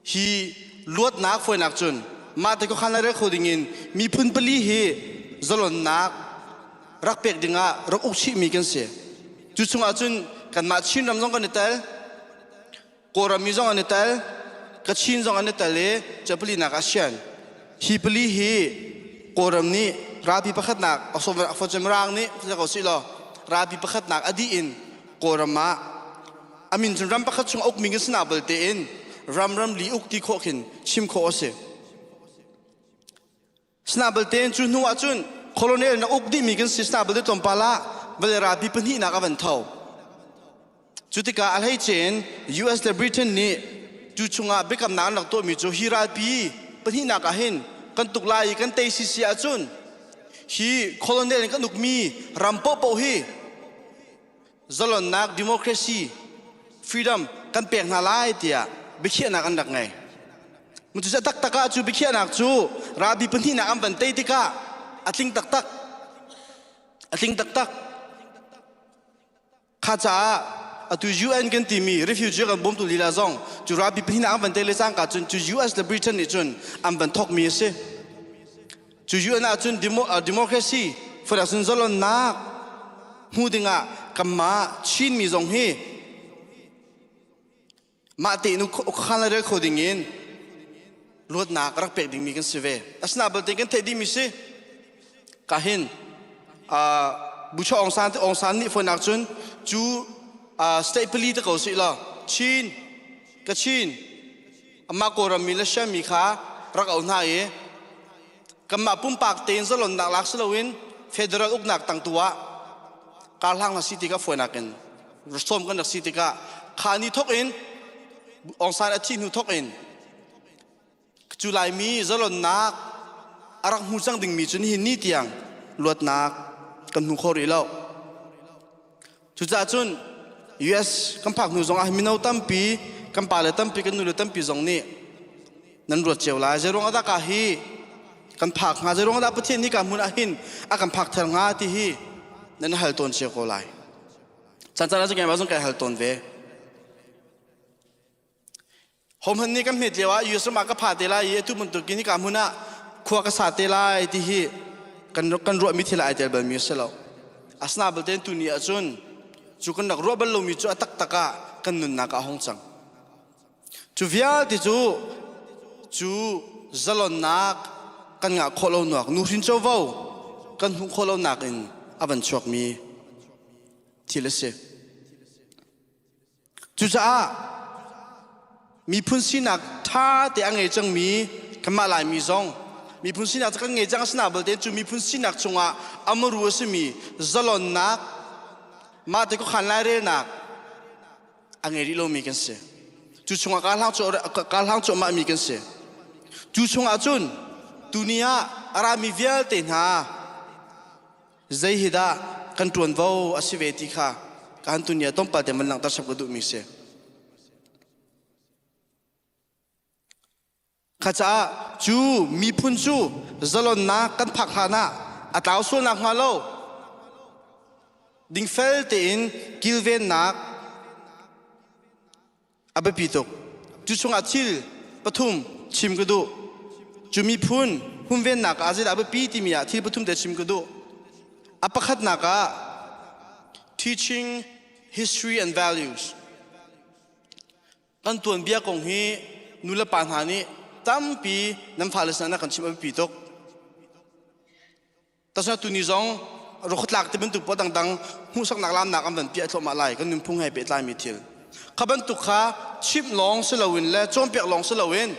Hi luatnak fawinak cun mah te khuakhan le rel kho dingin miphun pali hi zalonnak rak pek dingah rak uk chihmi kan si. Cu chungah cun kanmah Chinram zong kan i tel, Kawlram mi zong an i tel, Kachin zong an i tel i cu palinak ah sian. Hi pali hi Kawlram nih ralpi pakhatnak Mirang nih ko sih law ralpi pakhatnak a dih in Kawlram ah a min cun ram pakhat chung a ukmi kan si nak belte in ram ram li uk ti khawh khin chim khawh a si. Sina belte in cu hnu ah cun colonel na uk dihmi kan si sina belte tlawmpal ah vale ralpi pahnihnak a van tho. Cu tikah a hleice in US le Britain nih cu chungah biakamnak an rak tuahmi cu hi ralpi pahnihnak ah hin kan tuk lai i kan tei sisi ahcun hi colonel in kan ukmi ram paohpaoh hi. Zalonnak democracy freedom kan pek hna lai tiah biakhiahnak an rak ngei. Cucu taktak ah cu biakhiahnak cu ralpi pahnihnak an van tei tikah a tling taktak. A tling taktak. Kha caah atu UN kan timi refugee kan bawmtu lila zong cu ralpi pahnihnak an van tei le cangka cun cu US le Britain nih cun an van thawkmi a si. Cu UN ah cun democracy for cun zalonnak hmu dingah kanmah Chinmi zong hi mah tein ukhan le rel kho dingin luatnak rak pek dingmi kan si ve. Asinain balte kan theih dihmi si ka hin Bucha Aung San Aung San nih fonak cun cu state pali te ko si law Chin Kachin amah Kawlram mi le Shan mi kha rak au hna i kanmah pumpak tein zalonnak lak si loin federal uknak tang tu ah karhlang na si tikah fawinak in sawm kan rak si tikah kha ni thok in Aung San a thih hnu thok in cu Laimi zalonnak a rak hmu cang dingmi cu nihin ni tiang luatnak kan hmu kho rih lo. Cucaah cun US kan phak hnu zong ah mino tampi kan pale tampi kan nule tampi zong nih nan ruat cio lai. Zeiruang ah dah ka hi kan phak hnga? Zeiruang ah dah Pathian nih ka hmun ah hin a kan phak ther hnga ti hi nan hal tawn cio ko lai. Caan caan ah cun keimah zong kai hal tawn ve. Hohmanh nih kan hmet lio ah US ram ah ka pha te lai i atu bantukin hika hmun ah khua ka sa te lai ti hi kan kan ruahmi thil ah ai tel balmi a si lo. Asina balte tuni ahcun cu kan rak ruah bal lomi cu a taktak ah kan nunnak ah a hung cang. Cu vialte cu cu zalonnak kan ngah khawh lonak nuhrin covo kan hmuh khawh lonak in a van chuakmi thil a si. Cucaah miphun sinak ṭha te a ngei cangmi kanmah Laimi zong miphun sinak cu kan ngei cang asina balte cu miphun sinak chungah amaru a simi zalonnak mah te khuakhan lairelnak a ngei rih lomi kan si. Cu chungah kaa hlang cuahmah mi kan si. Cu chungah cun tuni ah a rami vialte hna Zei hi dah kan ṭuanvo a si ve ti kha kan tunia tlawmpal te man langhter sap ka duhmi si. Kha caah cu miphun cu zalonnak kan phak hlan ah a tlau sualnak hnga lo dingfel tein kilvennak a biapi tuk. Cu chungah thil pathum chim ka duh. Cu miphun humvennak ah zeidah a biapi timi ah thil pathum te chim ka duh. A pakhatnak ah teaching history and values. Kan tuanbia kong hi nulepa hna nih tampi nan fale sinah kan chim a biapi tuk. Tasna tuni zong rukhatlak ti bantuk pawl dangdang hmuhsaknak lamnak an van piah thluahmah lai kan nunphung he pehtlaimi thil. Kha bantuk kha chimh lawng si loin le cawnpiak lawng si loin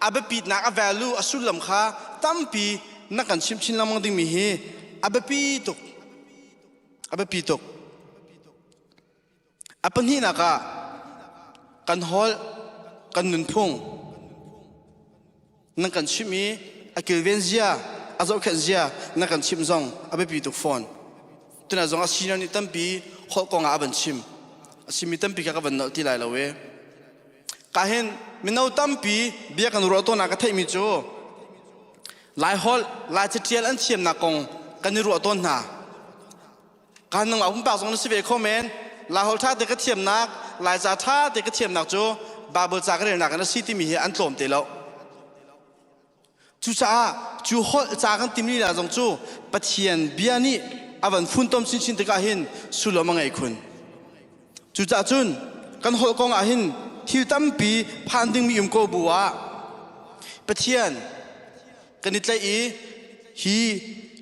a biapitnak a value a sullam kha tampi na kan chimh chin lengmang dingmi hi a biapi tuk. A biapi tuk. A pahnihnak ah kan holh, kan nunphung nan kan chimh i a kilven zia, a zohkhenh zia na kan chimh zong a biapi tuk fawn. Tuna zong a senior nih tampi holh kong ah a van chim. A chimmi tampi kha ka van nolh ti lai lo e. Ka hin mino tampi bia kan ruah tawn ah ka theihmi cu Lai holh, Lai catial an thiamnak kong kan i ruah tawn hna. Kan nungak pumpak zong na si ve kho men. Laiholh ṭha te ka thiamnak, Laica ṭha te ka thiamnak cu Bible ca ka relnak in a si timi hi an tlawm te lo. Cucaah cu holh ca kan tim lila zong cu Pathian bia nih a van funtom chinchin tikah hin sullam a ngei khun. Cucaah cun kan holh kong ah hin thil tampi phan dingmi um ko bu ah Pathian kan i tlaih i hi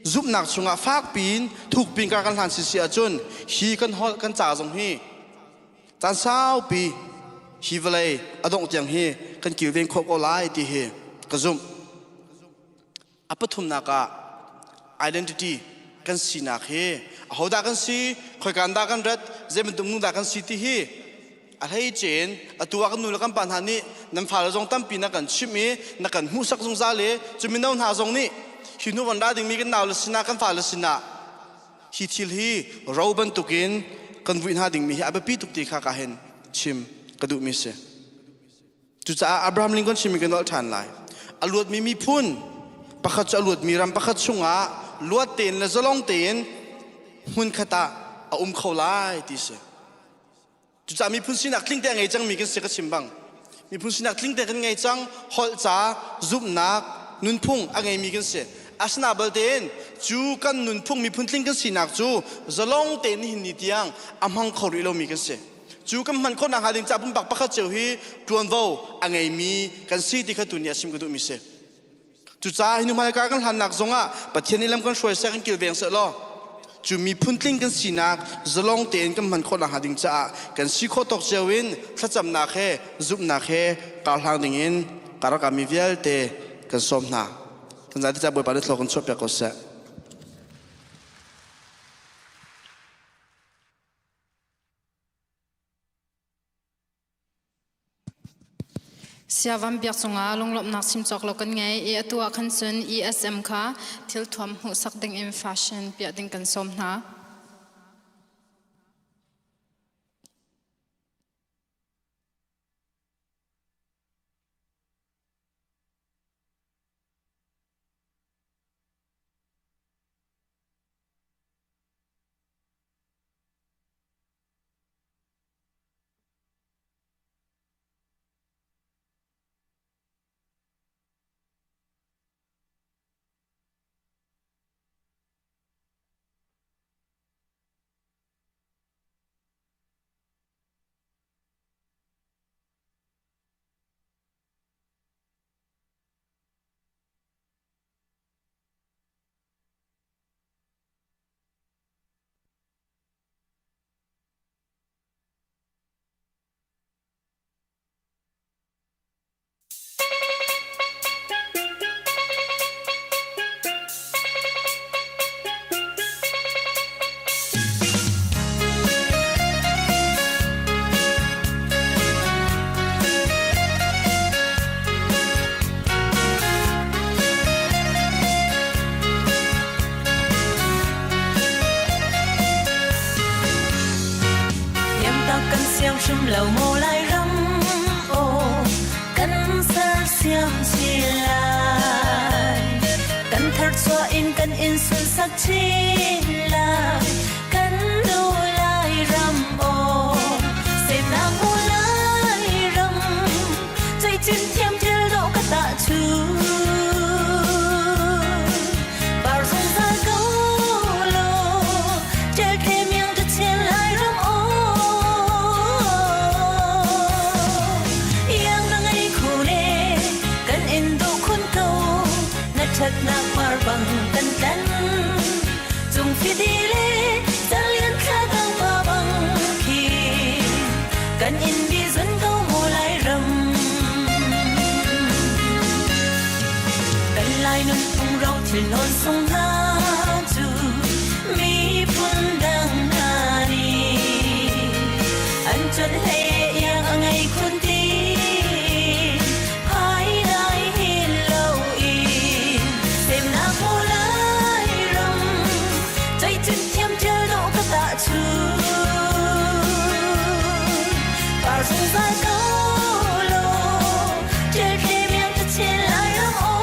zumhnak chungah fakpiin thukpiin kar kan hlan sisi ahcun hi kan holh kan ca zong hi caan saupi hi vawlei a dongh tiang hi kan kilven khawh ko lai ti hi ka zumh. A pathumnak ah identity kan sinak hi ahodah kan si, khoikan dah kan rat, zei bantuk nu dah kan si ti hi a hleice in atu ah kan nu le kan pa hna nih nan fale zong tampi na kan chimh i na kan hmuhsak zungzal i cu mino hna zong nih hi hnu van ra dingmi kan nau le sinah kan fale sinah hi thil hi ro bantukin kan vui hna dingmi hi a biapi tuk ti kha ka hin chim ka duhmi si. Cucaah Abraham Lincoln chimmi kan nolh ṭhan lai. A luatmi miphun pakhat cu a luatmi ram pakhat chungah luat tein le zalong tein hmunkhat ah a um kho lai ti si. Cucaah miphun sinak tling te a ngei cangmi kan si ka chim bang. Miphun sinak tling te kan ngei cang, holh ca, zumhnak, nunphung a ngeimi kan si. Asina balte cu kan nunphung miphun tling kan sinak cu zalong tein nihin ni tiang a hmang kho rih lomi kan si. Cu kan hman khawhnak hnga ding ca pumpak pakhat cio hi ṭuanvo a ngeimi kan si ti kha tuni a chim ka duhmi si. Cucaah hi hnuhmai kan hlannak zongah Pathian nih lam kan hruai seh kan kilveng seh law cu miphun tling kan sinak zalong tein kan hman khawhnak hnga ding caah kan si khawh tawk cio in thlacamnak he zumhnak he karhlang ding in karakami vialte kan sawm hna. Kan zati ca Bawipa nih thlaw kan chuahpiak ko seh. Siavam biak cungah lunglawmhnak chim cawk lo kan ngei i atu ah khan cun ESM kha thilthuam hmuhsak ding in fashion piah ding kan sawm hna. Kan siang hrim lo maw lai ram aw kan sersiam chin lai kan tharchuah in kan in sunsak chin lai kan nu lai ram aw semnak mu lai ram cei cin thiam thil dawh ka tah chu Par zungzal ko law ṭel the miang ka chen lai ram aw Iang na ngei khu le kan in duh khun ko na ṭhatnak par bang kan tlan cung fidi le calian thla dang pa bang khi kan in bi zun ko mu lai ram Kan lai nunphung ro thil nawn sung hna cu miphun dang hna nih an chawnh hlei iang a ngei khun ti hai dai hin lo in semnak mu lai ram Cun thiam thil dawh ka tah cu par zungzal ko law ṭil hle miang ka chin lai ram aw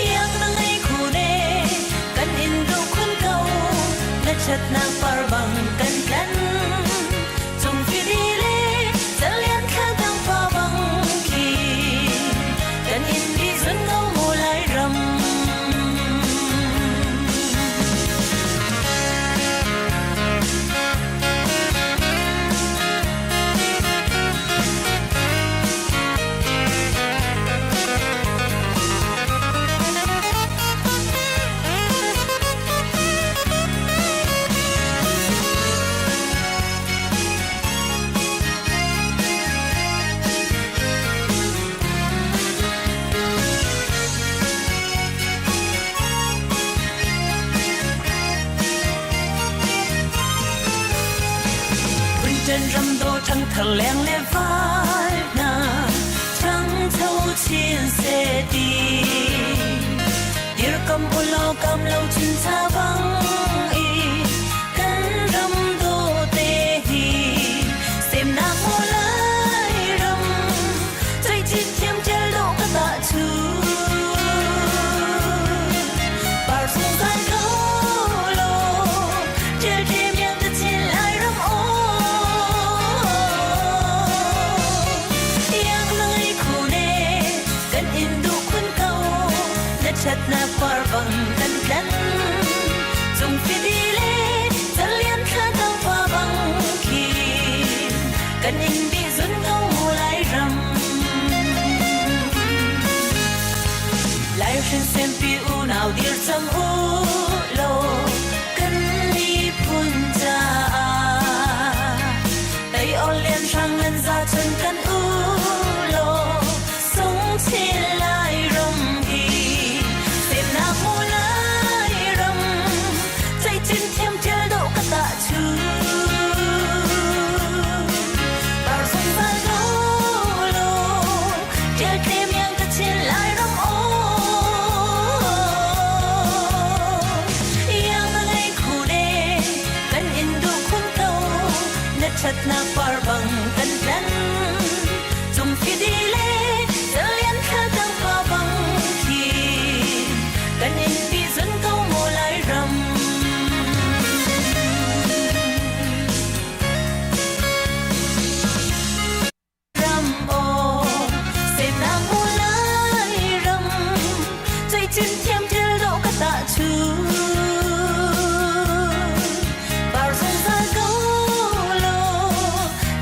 iang na ngei khu ne kan in duh khun ko na ṭhatnak par bang kan tlan cung fidi le calian thla dang pa bang khi kan in bi zun ko mu lai ram. Britain ram do ṭhangthar leng le val hna ṭhangcho chin seh ti dirkam ulaw kam lo chin cha bang. Kan in bih zun ko mu Lairam. Lai hrin sempi unau dir cang u law kan miphun caah tei ol lian hrang nan za cun kan u law sung chin lai ram hi semnak mu lai ram ceicin thiam thil dawh ka tah chu par zungzal ko law ṭial tlem iang ka chin lai ram aw iang na ngei khu de kan in duh khun ko na ṭhatnak par bang kan tlan cung fidi le zalian thla dang pa bang khi kan in pi zun ko mu lai ram. Ram aw semnak mu lai ram cei thiam thil dawh ka tah chu par zungzal ko law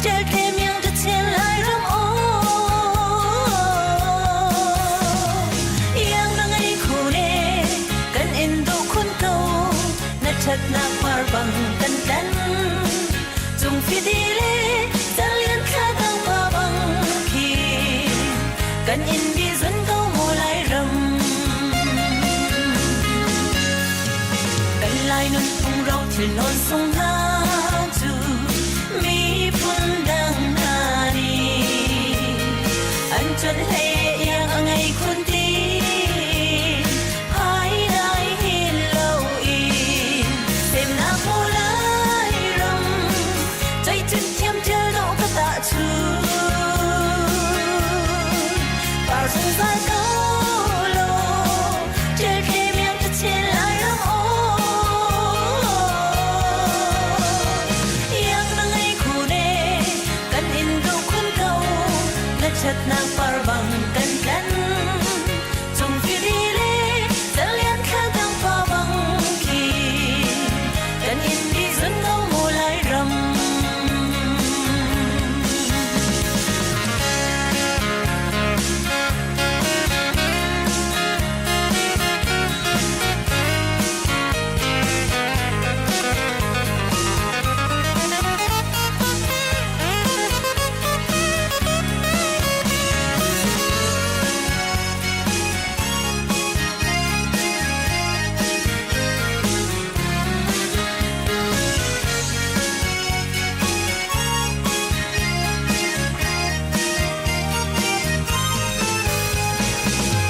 ṭel tle miang ta chen lai ram aw iang na ngei khu ne kan in duh khun ko na ṭhatnak par bang kan tlan cung fidi le zalian thla dang pa bang khi kan in bi zun ko mu lai ram. Kan lai nun phung ro thil non sung hna cu miphun dang hna nih an chon hlei iang a ngei khun ti hai dai hin lo in semnak mu lai ram cei cun thiam thil dawh ka tah chu par zungzal ko law ṭial tle miang ta chin lai ram aw iang na ngei khu ne kan in duh khun ko na ṭhatnak par bang kan tlan cung fidi le zalian thla dang pa bang khi kan in bi zun ko mu lai ram.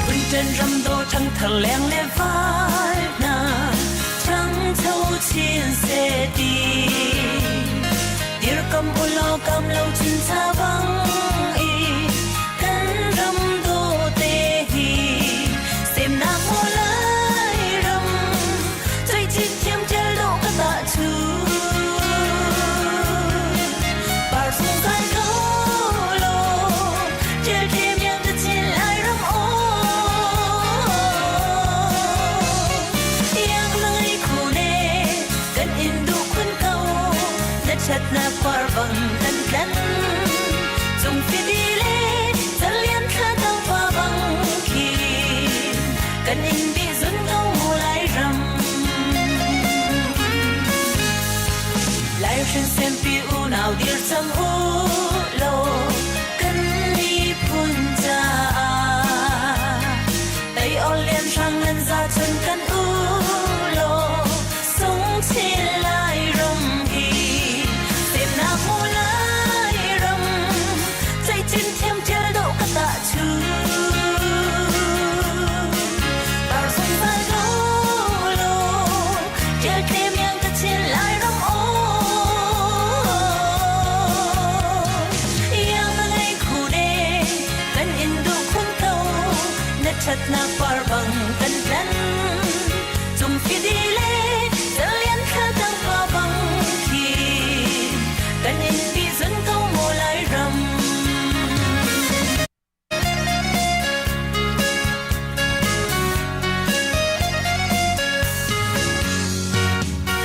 Phunṭan ram dawh ṭhangthar leng le val hna ṭhangcho chin seh ti dirkam u law kam lo chin cha bang i kan ram dawh te hi semnak maw lai ram cei thiam ṭel dawh ka tah chu par zungzal ko law ṭial tlem iang ta chin lai ram aw iang na ngei khu ne kan in duh khun ko na ṭhatnak par bang kan tlan cung fidi le zalian thla dang pa bang khi kan in bi zun ko mu lai ram. Lai hrin sempi unau dir cang u law kan miphun caah tei ol lian hrang nan za cun kan u law sung chin lai ram hi semnak mu lai ram cei chin thiam thil dawh ka tah chu par zungzal ko law ṭial tlem iang ka chin lai ram aw iang na ngei khu ne kan in duh khun ko na ṭhatnak par bang kan tlan cung fidi le zalian thla dang pa bang khi kan in bi zun ko mu lai ram.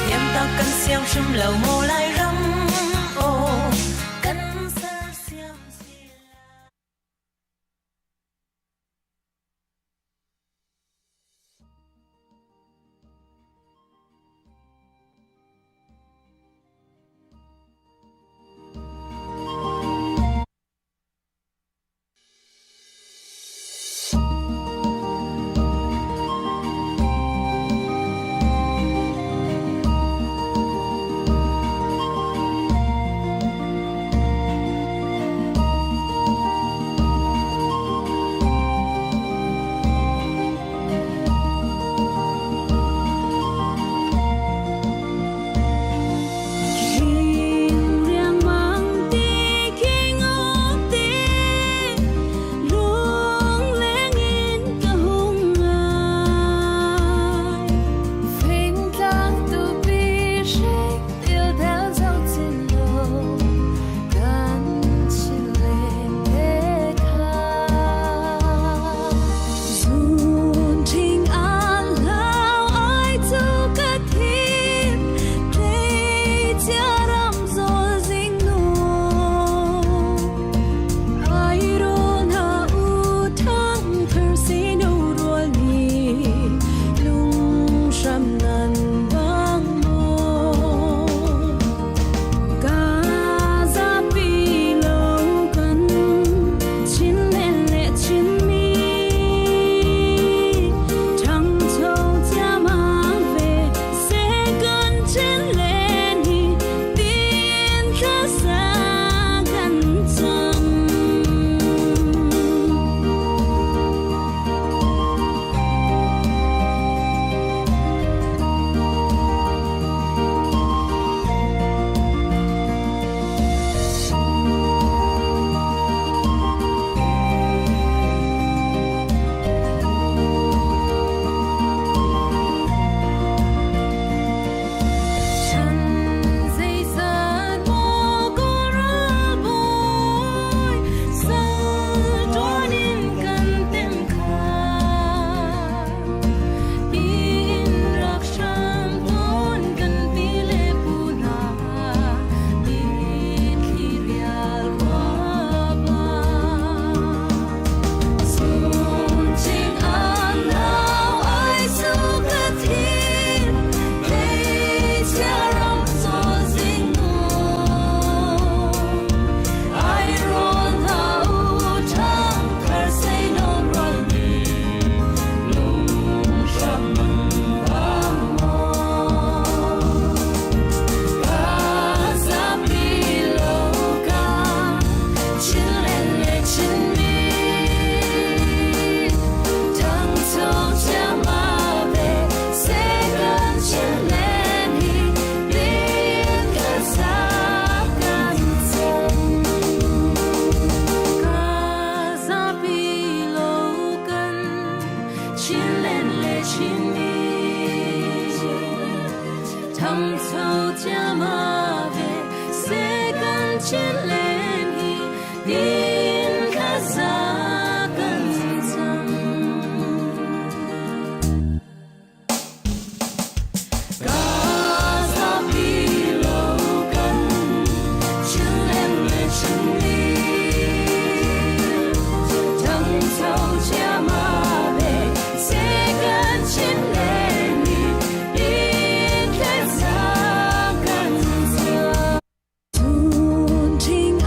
Niam tak kan siang hrim lo mu lai ram aw kan ser. Thangcho ciama ve se kan Chinland hi tin thlaza kan cam. Ka zapi lo kan Chinland le Chinmi. Thangcho ciama ve se kan Chinland hi tin thlaza kan cam. Chun thing.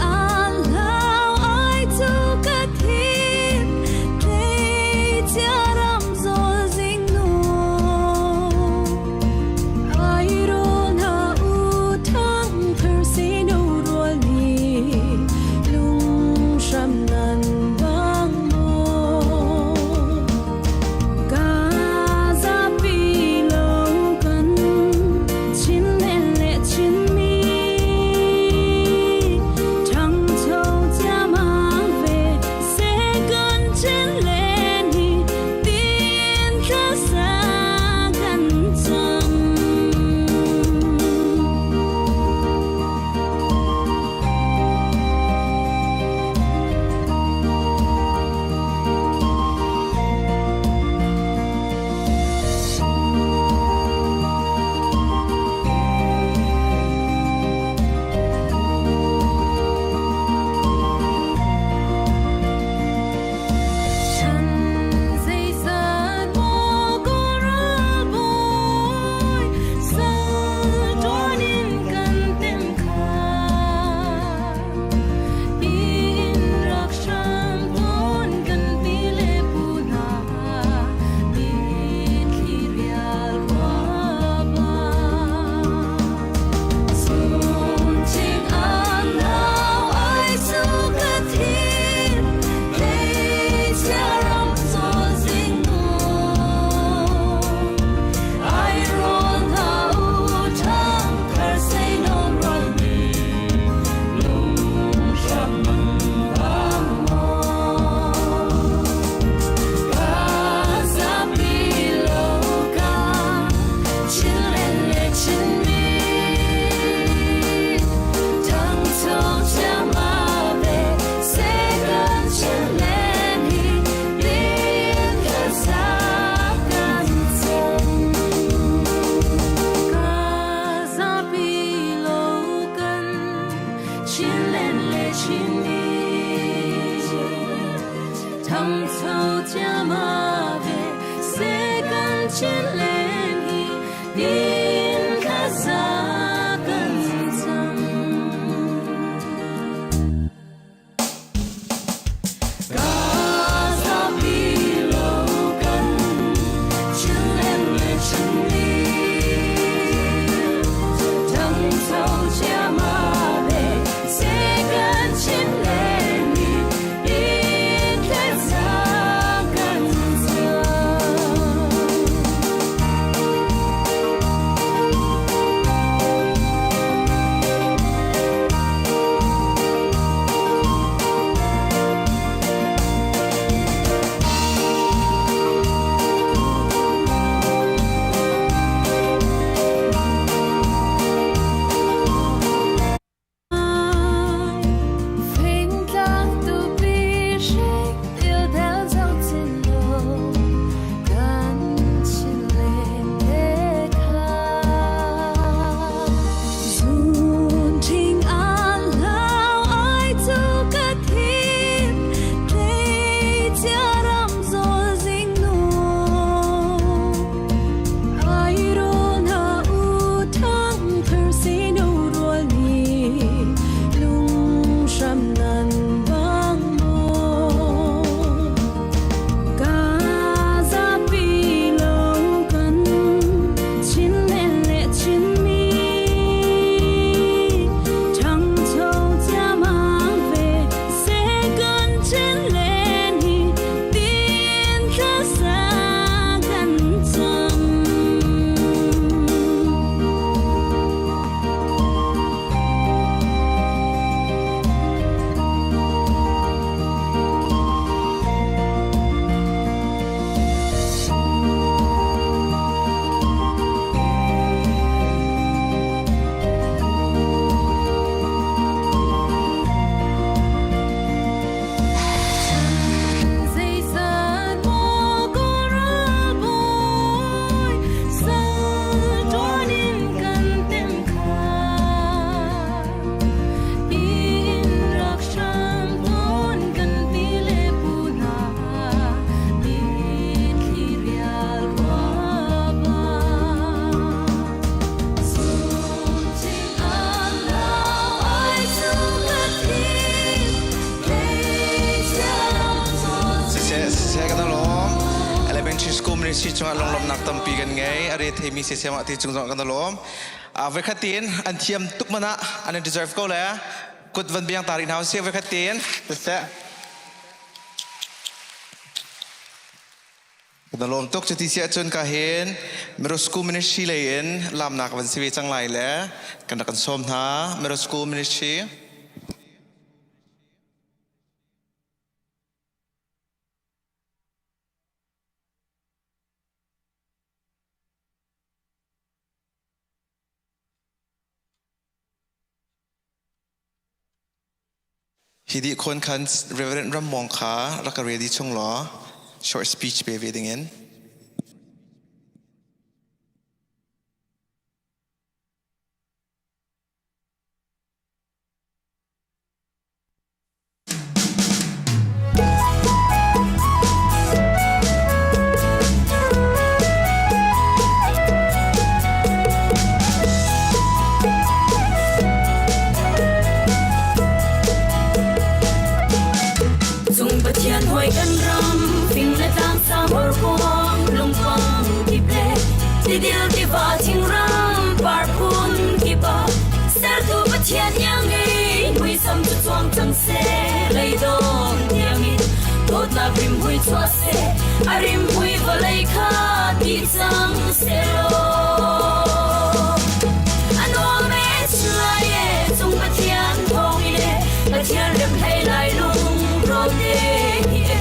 theimi sesiam ah ti cung zong kan lawm. Voikhat tiin an thiam tuk mana an in deserve ko le kut van biang ta rih hna usih voikhat tiin. Siseh. Na lawm tuk cuti si ahcun ka hin Middle School Ministry lei in lamnak van si ve cang lai le kan rak kan sawm hna Middle School Ministry. Hi dih khawn khan Reverend Ram Mawng kha rak ka ready chung law short speech pe ve dingin. Cung Pathian hoi kan ram fing le tlang sang horkuang lungpang kip le tidil tiva thingram par phun kip ah sertu Pathian iang ngei muisam cu chuang cang seh leidawm tiangin dawtnak rimhmui chuah seh a rimhmui vawlei kha ti cang sehlaw a nuam e chulai e cung Pathian thawng in e Pathian rem hlei lai lung rawn te hi e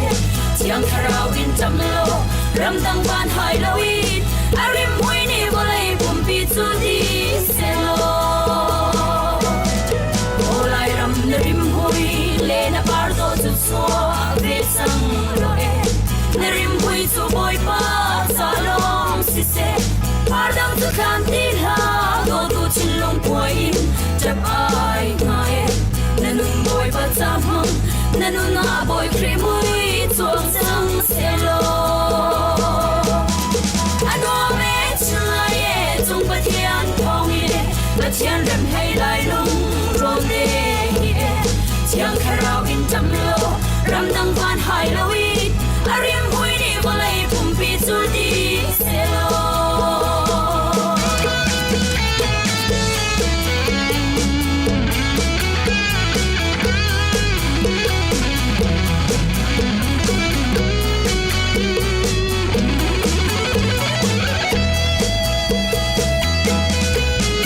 Thiang Thlarau in ṭam law ramdang van hai loin a rimhmui nih vawlei pumpi cu di sehlaw Aw Lairam na rimhmui le na par dawh cu chuah ve cang law e na rimhmui cu Bawipa ca lawng siseh par dang cu thlan ti hlah dawtu thinlung kuai in ṭap ai hnga e na nun Bawipa ca hmang na nun ah Bawi Khrih mui chuak cang sehlaw a nuam e chulai e cung Pathian thawng in e Pathian rem hlei lai lung rawn te hi e Thiang Thlarau in ṭam law ramdang van hai lo in a rimhmui nih vawlei pumpi cu di sehlaw.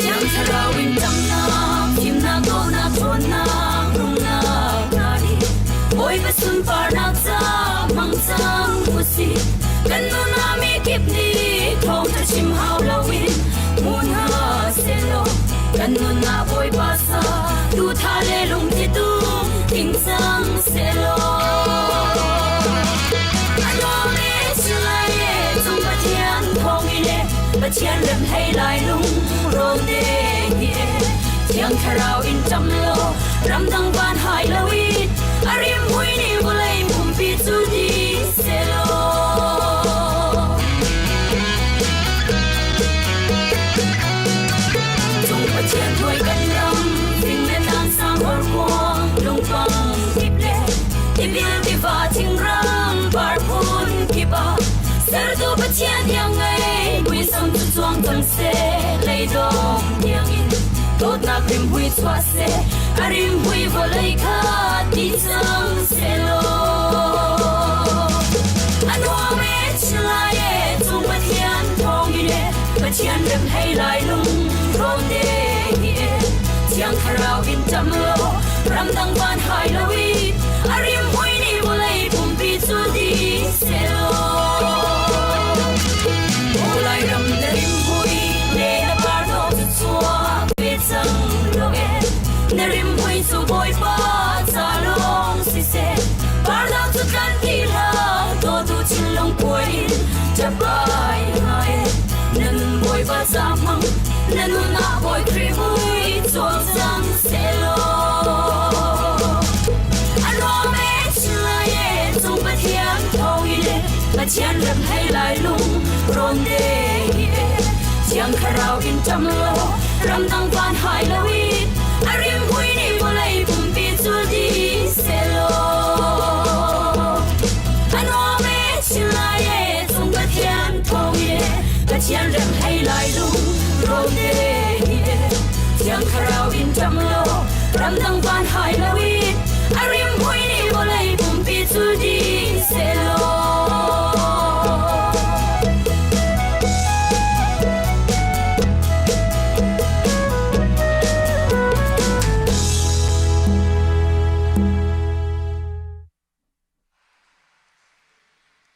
Thiang Thlarau in ṭamnak, fimnak, dawhnak, ṭhawnnak, rumnak hna nih Bawipa sunparnak ca hmang cang usih. Kan nun ah mi kip nih thawngṭha chim hau loin hmu hna sehlaw kan nun ah Bawipa sa duhtha le lungtli tum ting cang sehlaw. A nuam e chulai e cung Pathian thawng in e Pathian rem hlei lai lung rawn te hi e Thiang Thlarau in ṭam law ramdang van hai loin a rimhmui nih vawlei pumpi cu di sehlaw. Cung Pathian hnuai kan ram fing le tlang sang horkuang lungpang kip le tipil tiva thingram par phun kip ah sertu Pathian iang ngei muisam cu chuang cang seh leidawm tiangin dawtnak rimhmui chuah seh a rimhmui vawlei kha ti cang sehlaw a nuam e chilai e cung Pathian thawng in e Pathian rem hlei lai lung rawn te hi e Thiang Thlarau in ṭam law ramdang van hai loin a rimhmui nih vawlei pumpi cu di sehlaw Aw Lairam na rimhmui le na par dawh cu chuak ve cang law e na rimhmui cu Bawipa ca lawng siseh parnak cu tlan ti hlah dawtu thinlung kuai in ṭap ai hnga e na nun Bawipa ca hmang na nun ah Bawi Khrih mui cawl cang sehlaw a nuam e chilai e cung Pathian thawng in e Pathian rem hlei lai lung rawn te hi e Thiang Thlarau in ṭam law ramdang van hai loin a rimhmui nih vawlei pumpi cu di sehlaw a nuam e chilai e cung Pathian thawng in e Pathian rem hlei lai. te hi Thiang Thlarau in ṭam law ramdang van hai loin a rimhmui nih vawlei pumpi cul ding sehlaw.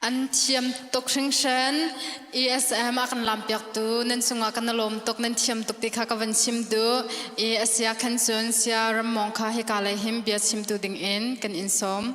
An thiam tuk hringhran. ESM a kan lampiaktu nan cungah kan lawm tuk nan thiam tuk ti kha ka van chim duh. I asia khan cun sia rammawng kha hika lei him bia chimtu ding in kan in sawm.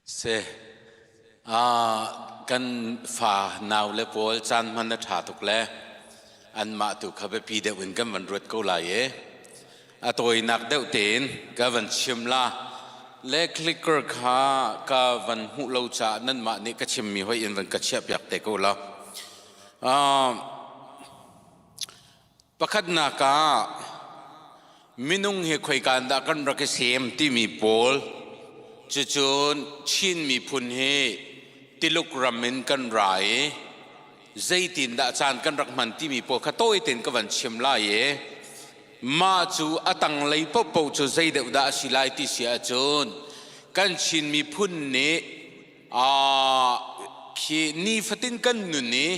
Seh. Kan fa nau le pawl caan hman a ṭha tuk le anmah tu kha biapi deuh in kan van ruat ko lai i a tawinak deuh tein ka van chim la. Le clicker kha ka van hmuh lo caah nanmah nih ka chimmi hoi in van ka chiahpiak te ko la. Pakhatnak ah minung hi khoika dah kan rak i sem timi pawl cucun Chin miphun hi Tiluk ram in kan ra i zeitindah caan kan rak hman timi pawl kha tawi tein ka van chim lai i mah cu a tanglei paohpaoh cu zei deuh dah a si lai ti si ahcun kan Chin miphun nih khi nifatin kan nun i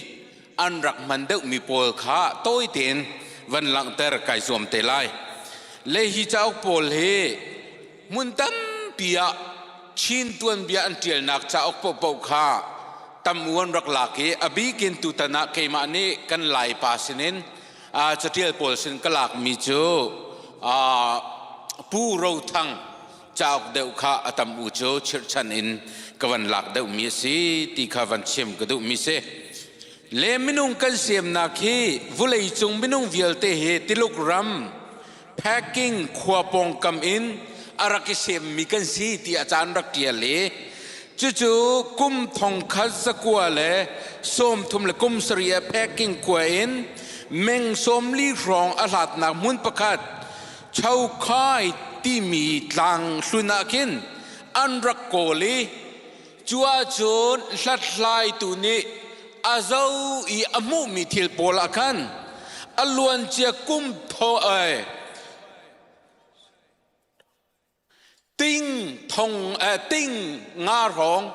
an rak hman deuhmi pawl kha tawi tein van langhter kai zuam te lai. Le hi cauk pawl hi hmun tampi ah Chin tuanbia an ṭialnak cauk paohpaoh kha tam u an rak lak i a bikin tutan ah keimah nih kan Laipa sinin caṭial pawl sin ka lakmi cu Pu Ro Thang cauk deuh kha a tam u cu chirhchan in ka van lak deuhmi a si ti kha van chim ka duhmi si. Le minung kan semnak hi vulei cung minung vialte hi Tiluk ram packing khua pawngkam in a rak i semmi kan si ti a caan rak ṭial i cucu kum thong khat zakua le sawm thum le kum sarih ah packing khua in meng 40 hrawng a hlatnak hmun pakhat Chokhai timi tlang hlun ah khin an rak kawl i cu ahcun hlathlaitu nih a zo i a hmuhmi thil pawl ah khan a luancia kum thaw ai ting thong ting nga hrawng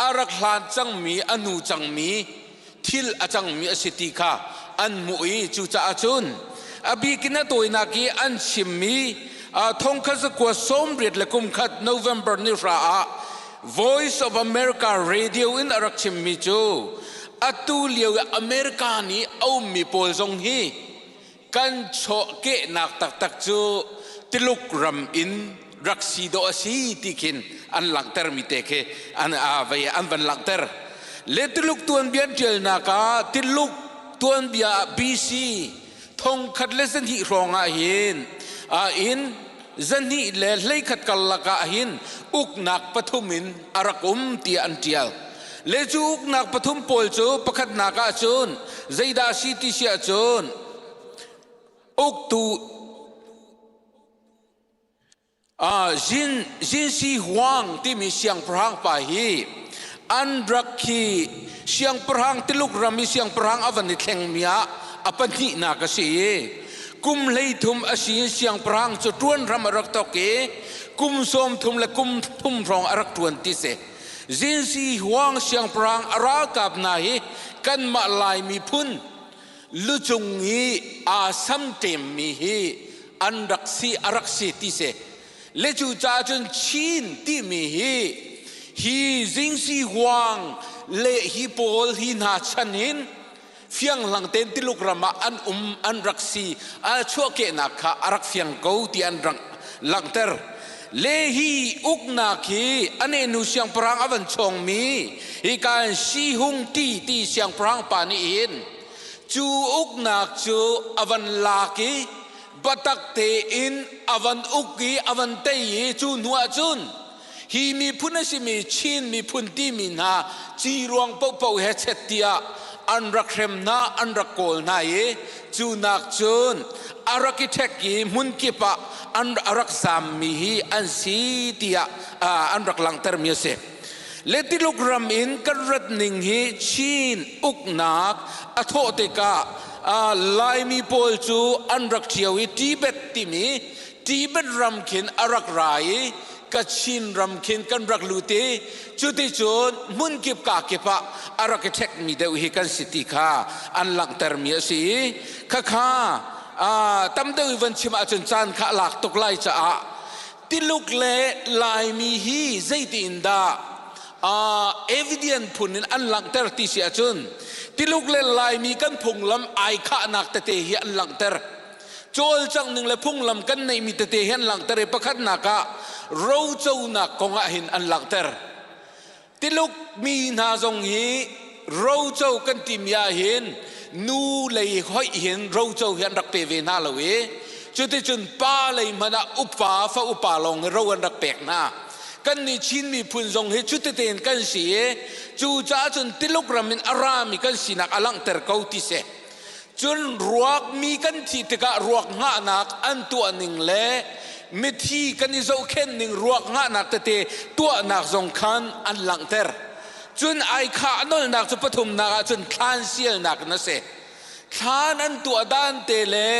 a rak hlan cangmi a nu cangmi thil a cangmi a si ti kha an hmuh i cucaah cun a bikin a tawinak i an chimmi thongkhat zakua 88 le kum khat November ni hra ah Voice of America radio in a rak chimmi cu atu lio i America nih a ummi pawl zong hi kan chawhkehnak taktak cu Tuluk ram in rak si dawh a si ti khin an langhtermi te khi an vei an van langhter. Le Tuluk tuanbia an ṭialnak ah Tuluk tuanbia ah BC thongkhat le zahnih hrawng ah hin in zahnih le hleikhat karlak ah hin uknak pathum in a rak um tiah an ṭial. Le cu uknak pathum pawl cu pakhatnak ah cun zeidah a si ti si ahcun uktu Jin Shi Huang timi siangpahrang pa hi an rak khi siangpahrang Tuluk ram i siangpahrang a van i thlengmi ah a pahnihnak a si i kum 13 a si in siangpahrang cu ṭuan ram a rak tok i kum 30 le kum thum hrawng a rak ṭuan ti si. Zinsi Huang siangpahrang a ralkap hna hi kanmah Lai miphun lucung i aa samṭemmi hi an rak si a rak si ti si. Le cu caah cun Chin timi hi hi Zingsi Huang le hi pawl hi hna chan in fianghlang tein Tuluk ram ah an um an rak si a chuahkehnak kha a rak fiang ko ti an rak langhter. Le hi uknak hi ane nu siangpahrang a van chawngmi hi kan Si Hung Ti ti siangpahrang pa nih hin cu uknak cu a van lak i biatak tein a van uk i a van tei i cu hnu ah cun hi miphun a simi Chin miphun timi hna ci ruang paohpaoh he chet tiah an rak hrem hna an rak kawl hna i cu nak cun a rak i ṭhek i hmun kip ah an a rak zaammi hi an si tiah an rak langhtermi a si. Le Tuluk ram in kan rat ning hi Chin uknak a thawh tikah Laimi pawl cu an rak ṭhio i Tibet timi Tibet ram khin a rak ra i Kachin ram khin kan rak lut i cuticun hmunkip kakip ah a rak i ṭhekmi deuh hi kan si ti kha an langhtermi a si i khakha tam deuh i van chim ahcun caan kha a lak tuk lai caah Tiluk le Laimi hi zeitin dah evidence phun in an langhter ti si ahcun Tiluk le Laimi kan phunglam ai khahnak tete hi an langhter. Cawlcangh ning le phunglam kan neihmi tete hi an langhter i pakhatnak ah roconak kong ah hin an langhter. Tiluk mi hna zong hi roco kan timi ah hin nu lei hoih hin roco hi an rak pe ve hna lo i cuticun pa lei hmanh ah upa fa upa lawng hi ro an rak pek hna. Kan nih Chin miphun zong hi cutitein kan si i cucaah cun Tiluk ram in a rami kan sinak a langhter ko ti si. Cun ruakmi kan thih tikah ruak hngahnak an tuah ning le mithi kan i zohkhenh ning ruak hngahnak tete tuahnak zong khan an langhter. Cun ai kha a nolnak cu pathumnak ah cun thlan sialnak in a si. Thlan an tuah dan te le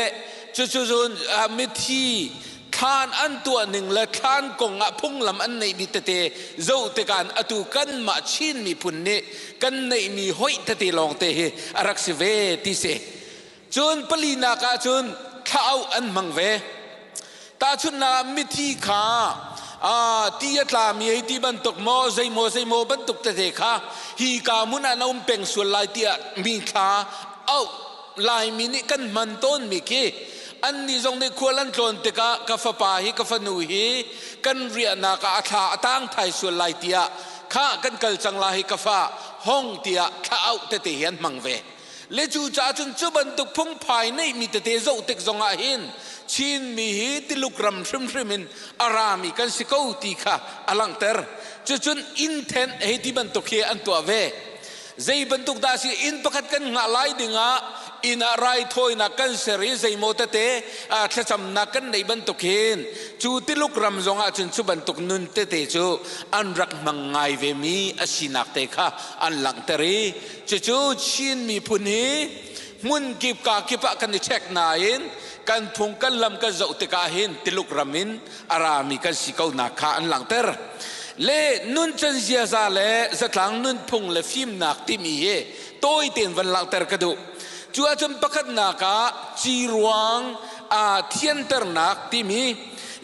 cucu cun mithi thlan an tuah ning le thlan kong ah phunglam an neihmi tete zoh tikah atu kanmah Chin miphun nih kan neihmi hoih tete lawngte hi a rak si ve ti si. Cun palinak ah cun thla-auh an hmang ve. Tahchunhnak ah mithi kha ti a tlami hei ti bantuk maw zeimaw zeimaw bantuk tete kha hi ka hmun ah na um peng sual lai tiah mi thla auh Laimi nih kan hman tawnmi khi annih zong nih khual an tlawn tikah ka fapa hi ka fanu hi kan riahnak ah a thla a tang thai sual lai tiah kha kan kal cang la hi ka fa hong tiah thla auh tete hi an hmang ve. Le cu caah cun cu bantuk phungphai neihmi tete zoh tik zongah hin Chinmi hi Tuluk ram hrimhrim in a rami kan si ko ti kha a langhter. Cucun inn then hei ti bantuk hi an tuah ve. Zei bantuk dah si inn pakhat kan hngah lai dingah inn ah raithawinak kan ser i zeimaw tete thlacamnak kan neih bantuk hin cu Tuluk ram zongah cun cu bantuk nun tete cu an rak hmang ngai ve mi a sinak te kha an langhter i cucu Chin miphun hi hmun kip ka kip ah kan i check nain kan phung kan lam kan zoh tikah hin Tuluk ram in a rami kan si ko nak kha an langhter. Le nuncan ziaza le zatlang nunphung le fimnak timi hi tawi tein van langhter ka duh. Cu ahcun pakhatnak ah ciruang aa thianternak timi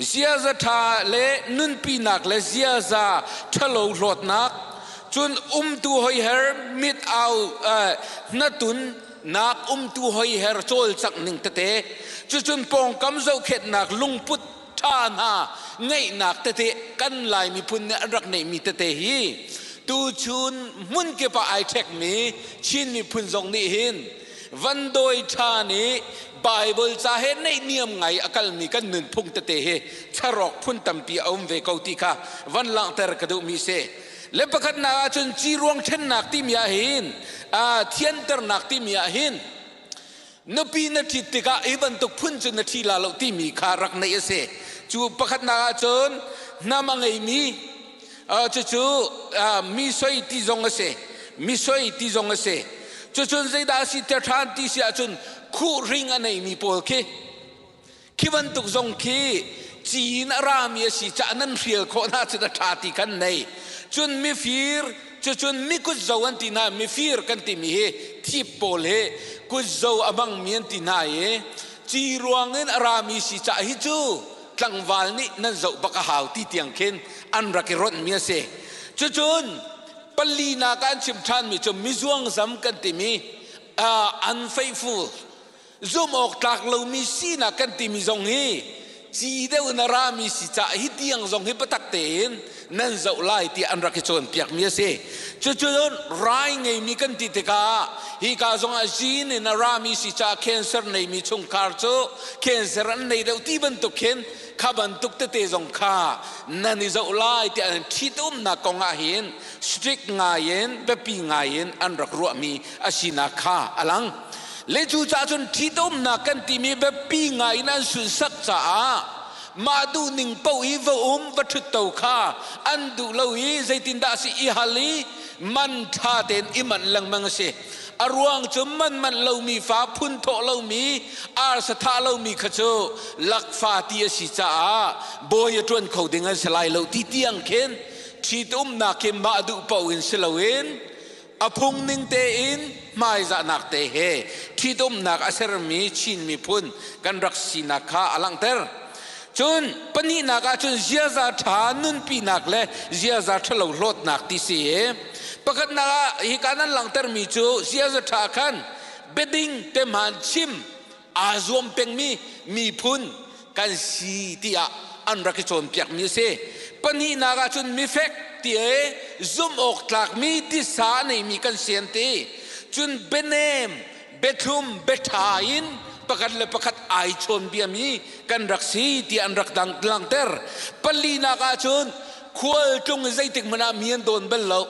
ziaza ṭha le nunpinak le ziaza ṭhalo hlawtnak cun umtu hoiher mit au hnatun nak umtu hoiher cawlcangh ning tete cucun pawngkam zohkhenhnak lungput ṭha hna ngeihnak tete kan Lai miphun nih an rak neihmi tete hi tuchun hmunkip ah ai ṭhekmi Chin miphun zong nih hin van dawi ṭha nih Bible ca he neihniam ngai a kalmi kan nunphung tete hi charawk phun tampi a um ve ko ti kha van langhter ka duhmi si. Le pakhatnak ahcun ciruang ṭhennak timi ah hin thianternak timi ah hin nupi na ṭhit tikah hi bantuk phun cu na ṭhi la lo timi kha rak neih a si. Cu pakhatnak ahcun hnam a ngeimi cucu mi soi ti zong a si. Mi soi ti zong a si. Cucun zeidah a si te ṭhan ti si ahcun khuhring a neimi pawl khi khi bantuk zong khi ci in a rami a si caah nan hrial khawh hna cun a ṭha ti kan nei. Cun mifir cucun mi kutzo an ti hna mifir kan timi hi thip pawl hi kutzo a hmangmi an ti hna i. Ci ruangin a rami si cah hi cu tlangval nih nan zoh bak a hau ti tiang khin an rak i ronhmi a si. Cucun palinak ah an chim ṭhanmi cu mizuangzam kan timi unfaithful zumh awk tlak lomi sinak kan timi zong hi ci deuh in a rami si cah hi tiang zong hi biatak tein nan zoh lai tiah an rak i cawnpiakmi a si. Cucun rai ngeimi kan ti tikah hika zong ah gene in a rami si caah cancer neimi chungkhar cu cancer an nei deuh ti bantuk khin kha bantuk tete zong kha nan i zoh lai tiah an ṭhitumnak kong ah hin strict ngai in biapi ngai in an rak ruahmi a sinak kha a lang. Le cu caah cun ṭhitumnak kan timi biapi ngai in an sunsak caah mah duhning paoh i va um va ṭhut to kha an duh lo i zeitindah a si i hal i man ṭha tein i manh lengmang a si. A ruang cu man manh lomi fa phun thawh lomi arsa thah lomi kha cu lakfa ti a si caah bawi a ṭuan kho ding an si lai lo ti tiang khin ṭhitumnak khi mah duh paoh in si loin a phung ning tein hmaizahnak te he ṭhitumnak a sermi Chin miphun kan rak sinak kha a langhter. Cun pahnihnak ah cun ziaza ṭha nunpinak le ziaza ṭhalo hlawtnak ti si i pakhatnak ah hika nan langhtermi cu ziaza ṭha khan biading te hmaan chim aa zuam pengmi miphun kan si tiah an rak i cawnpiakmi a si. Pahnihnak ah cun mifek ti e zumh awk tlakmi tisa a neimi kan si an ti. Cun bianem, biathlum, biaṭha in pakhat le pakhat ai chawnbiami kan rak si tiah an rak langhter. Palinak ah cun khualtlung zeitik hmanh ah mi an dawn bal lo.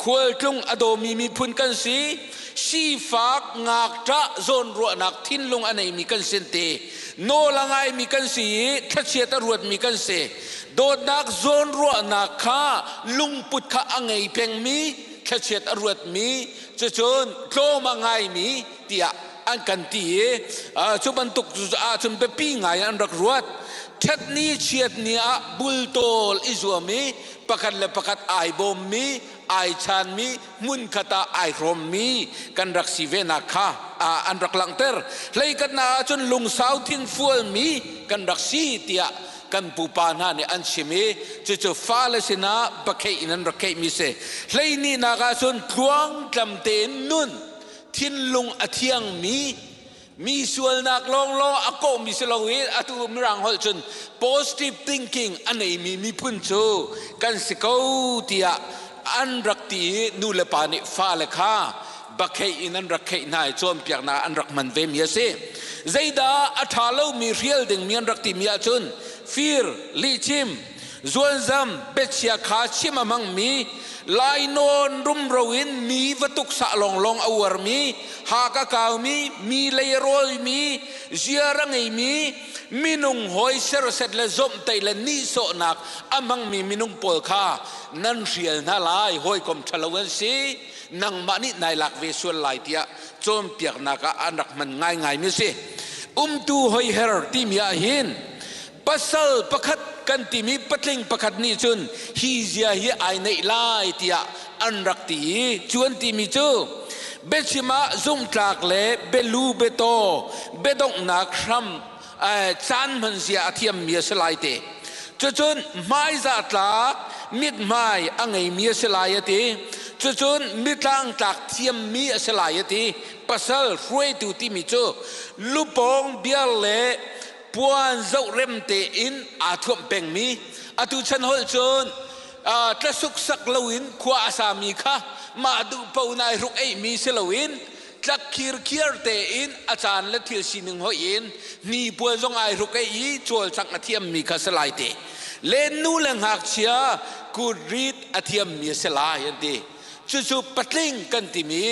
Khualtlung a dawmi miphun kan si. Sifak ngakṭah zawnruahnak thinlung a neimi kan si te. Nawl a ngaimi kan si i thlachiat a ruatmi kan si. Dawtnak zawnruahnak kha lungput kha a ngei pengmi thlachiat a ruatmi cucun tlawm a ngaimi tiah an kan ti i cu bantuk ahcun biapi ngai an rak ruat. Ṭhatni chiatni ah bultawl i zuam i pakhat le pakhat ai bawmmi ai chanmi hmunkhat ah ai hrawmmi kan rak si venak kha an rak langhter hleikatnak ahcun lungsau thinfualmi kan rak si tiah kan pupa hna nih an chim i cucu fale sinah bakheih in an rak kheihmi si hleihnih ahcun tluangtlam tein nun thinlung a thiangmi Mi sualnak lawnglawng a kawhmi si lo i atu Mirang holh cun positive thinking a neimi miphun cu kan si ko tiah an rak ti i nu le pa nih fale kha bakheih in an rak kheih hna i cawnpiaknak an rak hman vemi a si. Zeidah a ṭha lomi hrial dingmi an rak timi ahcun fir, lihchim, zuanzam, biachia kha chim a hmangmi, lainawn rumro in mi va tuksah lawnglawng a uarmi, hak a kaumi, mi lei a rawlmi, ziar a ngeimi, minung hawi serset le zomhtaih le nihsawhnak a hmangmi minung pawl kha nan hrial hna lai, hawikom ṭhalo an si, nangmah nih nai lak ve sual lai tiah cawnpiaknak ah an rak hman ngaingaimi a si. Umtu hoiher timi ah hin pasal pakhat kan timi patling pakhat nih cun hi zia hi ai neih lai tiah an rak ti i cu an timi cu biachim ah zumhtlak le bialu biataw biadonghnak hram caan hman zia a thiammi a si lai te cucun hmaizah tlak mithmai a ngeimi a si lai a ti cucun mitlangtlak thiammi a si lai a ti pasal hruaitu timi cu lupawng biar le puan zoh rem tein aa thuamh pengmi atu chan holh cun tlasuk sak loin khua a sami kha mah duh po nai hruk eimi si loin tlak khirkhiar tein a caan le thil sining hoih in hnipuan zong ai hruk ei i cawlcangh a thiammi kha si lai te le nu le ngakchia kutrit a thiammi a si lai an ti cucu patling kan timi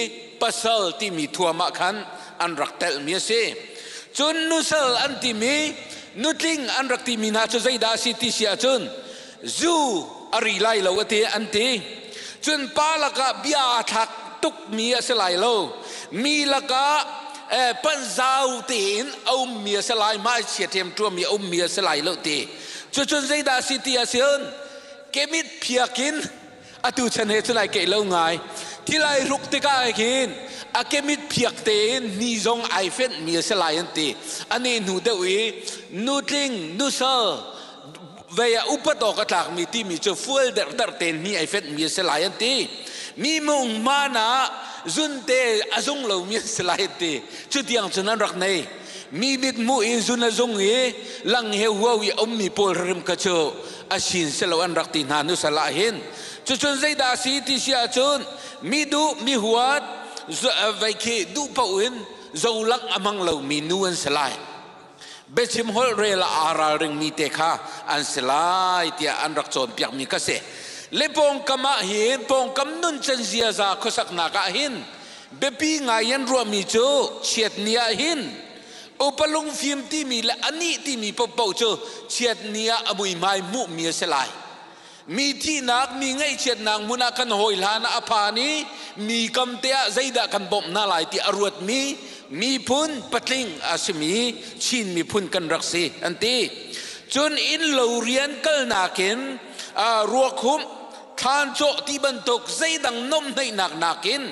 pasal timi thuam ah khan an rak telhmi a si cun nusal an timi nutling an rak timi hna cu zeidah a si ti si ahcun zu a ri lai lo a ti an ti cun pa lakah bia aa thlak tukmi a si lai lo mi lakah panzau tein a ummi a si lai hmaichia ṭemṭuammi a ummi a si lai lo ti cucun zeidah a si ti ahcun kemit phiak in atu chan he cun ai keih lo ngai. Thil ai hruk tikah khin a kemit phiak tein ni zong ai fenh mi a si lai an ti. Ane hnu deuh i nutling nusal vei ah upat awk a tlakmi timi cu fual derder tein ni ai fenh mi a si lai an ti. Mi mung hmaan ah zunte a zung lomi an si lai an ti. Cu tiang cun an rak nei. Mi mit hmuh in zun a zung i lang he huau i ummi pawl hrim kha cu a sin si lo an rak ti hna nusal ah hin. Cucun zeidah a si ti si ahcun mi duh mi huat vei khi duh paoh in zolak a hmang lomi nu an si lai. Biachim holh rel ah aa ralringmi te kha an si lai tiah an rak cawnpiakmi ka si. Le pawngkam ah hin pawngkam nuncan ziaza khuasaknak ah hin biapi ngai an ruahmi cu chiatni ah hin upa lungfim timi le anih timi paohpaoh cu chiatni ah a muihmai hmuhmi a si lai. Mi thihnak, mi ngaihchiatnak hmun ah kan hawi hlan ah a phan i mi kam te ah zeidah kan bawmh hna lai ti a ruatmi miphun patling a simi Chin miphun kan rak si an ti. Cun innlo rian kalnak in ruakhumh, thlan cawh ti bantuk zeidang nomhneihnak nakin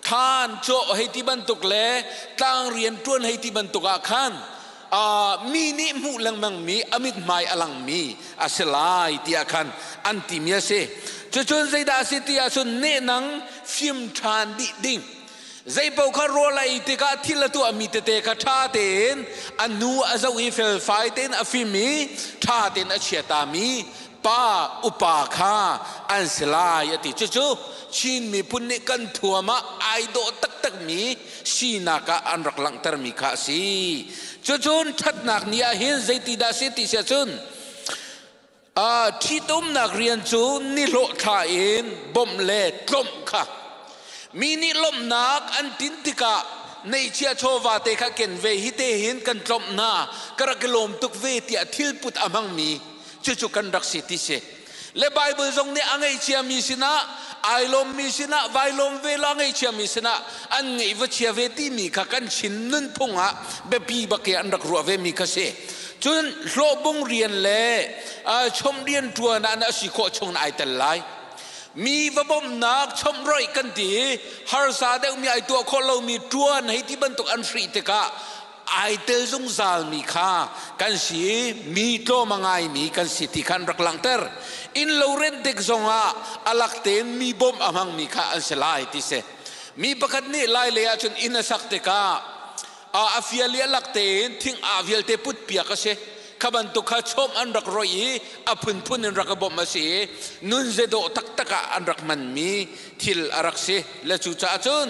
thlan cawh hei ti bantuk le tlang rian ṭuan hei ti bantuk ah khan mi nih hmuh lengmang mi a mithmai a langmi a si lai tiah khan an timi a si. Cucun zeidah a si ti ahcun nehnang fim ṭhan dih ding. Zeipaoh kha rawl a ei tikah thil a tuahmi tete kha ṭha tein a hnu a zoh i felfai tein a fim i ṭha tein a chiatami pa upa kha an si lai a ti. Cucu Chin miphun nih kan thuam ah ai dawh taktakmi sinak ah an rak langhtermi kha a si. Cucun ṭhatnak ni ah hin zeiti dah si ti si ahcun ṭhitumnak rian cu nihlawh thla in bawmh le tlawmh kha mi nih lawmhnak an tin tikah neihchia chawva te kha ken ve hi te hin kan tlawmh hna ka rak i lawm tuk ve tiah thilput a hmangmi cucu kan rak si ti si. Le Bible zong nih a ngeihchiami sinah ai lawmmi sinah vai lawm ve la ngeihchiami sinah an ngeih va chia ve timi kha kan Chin nunphung ah biapi bak i an rak ruah ve mi kha si. Cun hlawhbung rian le chom rian ṭuan ah na si khawh chung na ai tel lai. Mi va bawmhnak chomhroih kan ti harsa deuhmi ai tuah khawh lomi ṭuan hei ti bantuk an hrih tikah ai tel zungzalmi kha kan si i mi tlawm a ngaimi kan si ti kha an rak langhter. Innlo rent tik zongah a lak tein mi bawmh a hmangmi kha an si lai ti si. Mi pakhat nih lai lei ahcun inn a sak tikah a fial i a lak tein thing aa vialte put piak a si. Kha bantuk kha chawm an rak roih i a phunphun in rak i bawmh a si i nun zedawh taktak ah an rak hmanmi thil a rak si. Le cucaah cun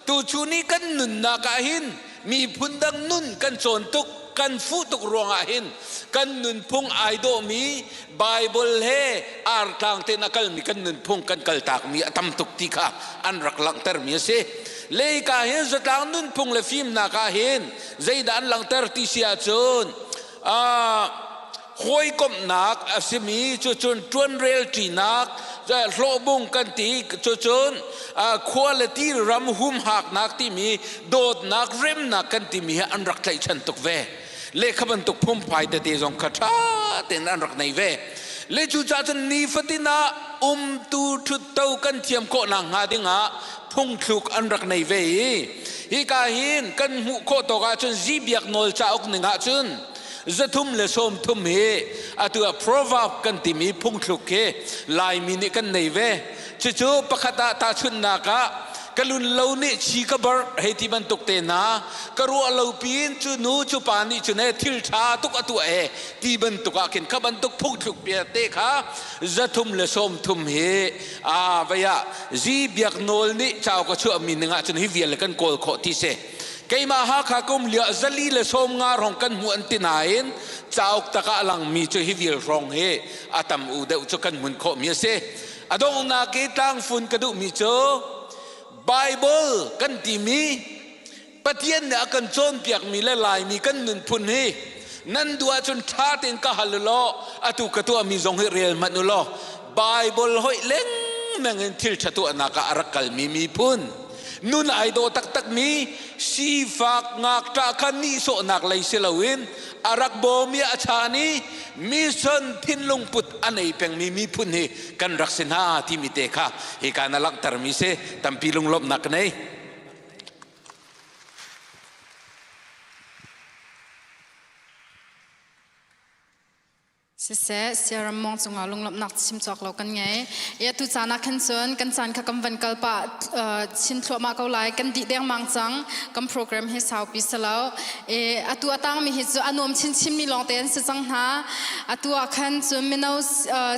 tuchun i kan nunnak ah hin miphun dang nun kan cawn tuk kan fuh tuk ruangah hin kan nunphung ai dawhmi Bible he artlang tein a kalmi kan nunphung kan kaltakmi a tam tuk ti kha an rak langhtermi a si. Leika hin zatlang nunphung le fimnak ah hin zeidah an langhter ti si ahcun hawikomhnak a simi cucun ṭuanrel ṭinak hlawhbung kan ti cucun khua le ti ram humhaknak timi dawtnak remnak kan timi hi an rak tlaihchan tuk ve. Lehkha bantuk phungphai tete zong kha ṭha tein an rak nei ve. Le cucaah cun nifatin ah umtu ṭhutto kan thiam khawh nakhnga dingah phungthluk an rak nei ve i hika hin kan hmuh khawh tawk ahcun zibiak nawl cauk ning ahcun 330 hi atu ah proverb kan timi phungthluk hi Laimi nih kan nei ve. Cucu pakhat ah tahchunhnak ah ka lun lo nih chi ka barh hei ti bantuk te hna ka ruah lo piin cu nu cu pa nih cun he thil ṭha tuk a tuah he ti bantuk ah khin kha bantuk phungthluk bia te kha 330 hi a vei ah zi biak nawl nih cauk a chuahmi ning ah cun hi vial kan kawl khawh ti si. Keimah Hakha kum lio 450 hrawng kan hmuh an ti nain cauk tak ah a langmi cu hi vial hrawng hi a tam u deuh cu kan hmun khawhmi a si. A donghnak i tlangfun ka duhmi cu Bible kan timi Pathian nih a kan cawnpiakmi le Laimi kan nunphun hi nan duh ahcun ṭha tein ka hal u law atu ka tuahmi zong hi rel hmanh u law Bible hoih lengmang in thil ṭha tuahnak ah a rak kalmi miphun. Nun ai dawh taktakmi sifak ngakṭah kha nihsawhnak lei si loin a rak bawm i a chaan i mission thinlung put a nei pengmi miphun hi kan rak si hna timi te kha hika na langhtermi si tampi lunglawmhnak ka nei. Siseh, Siaram mawng cungah lunglawmhnak chim cawk lo kan ngei. I atu caan ah khan cun kan caan kha kan van kal pah chin thluahmah ko lai. Kan dih dengmang cang. Kan program hi saupi si lo. I atu a tangmi hi cu a nuam chinchinmi lawngte an si cang hna. Atu ah khan cun mino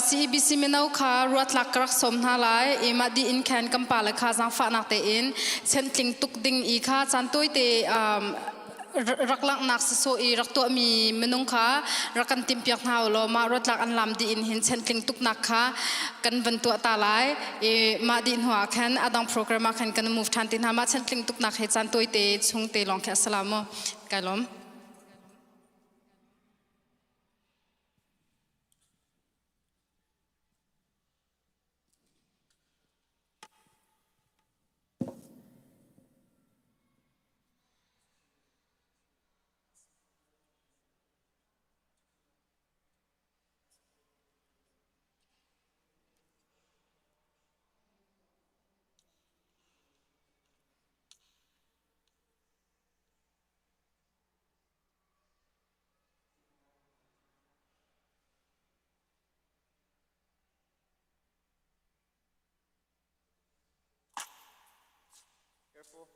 CEBC mino kha ruatlak ka rak sawm hna lai. I mah dih in khan kan pale kha zaangfahnak tein chentling tuk ding i kha caan tawite rak langhnak sawsawh i rak tuahmi minung kha rak kan timhpiak hna u law mah ruatlak an lam dih in hin chantling tuknak kha kan van tuah ta lai i mah dih hnu ah khan a dang program ah khan kan move ṭhan te hna mah chantling tuknak he caan tawite chung te lawng khi a si la mu kai lawm. Careful.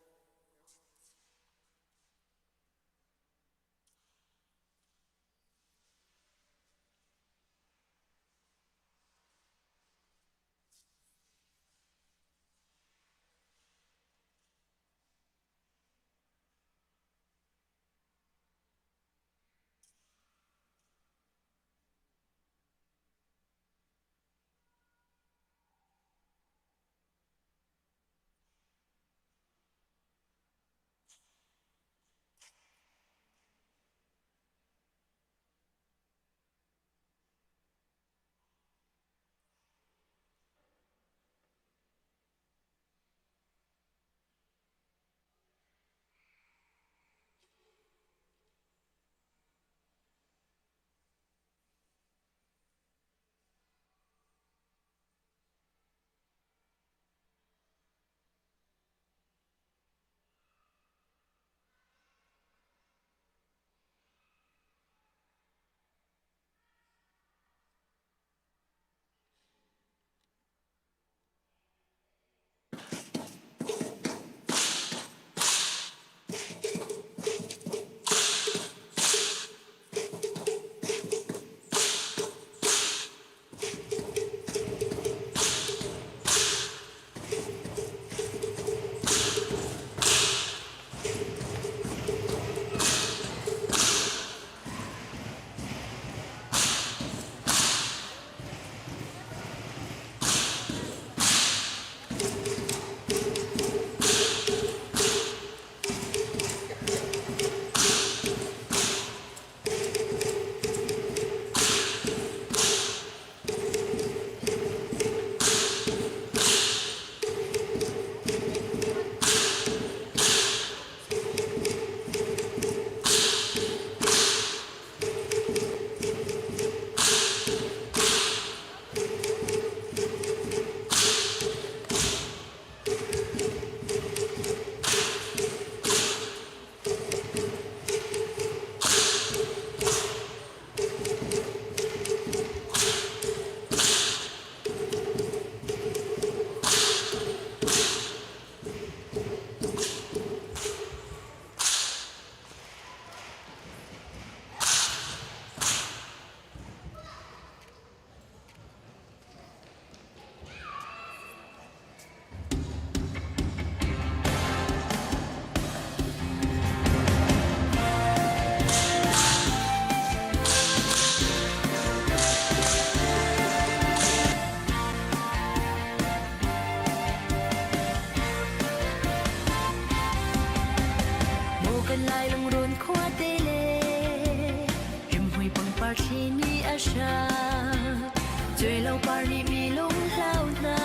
Kan lai lungrun khua te le rimhmui pangpar thli nih a hram Cuai lo par nih mi lung hlau hna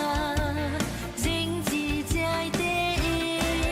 zing ci ciai te in.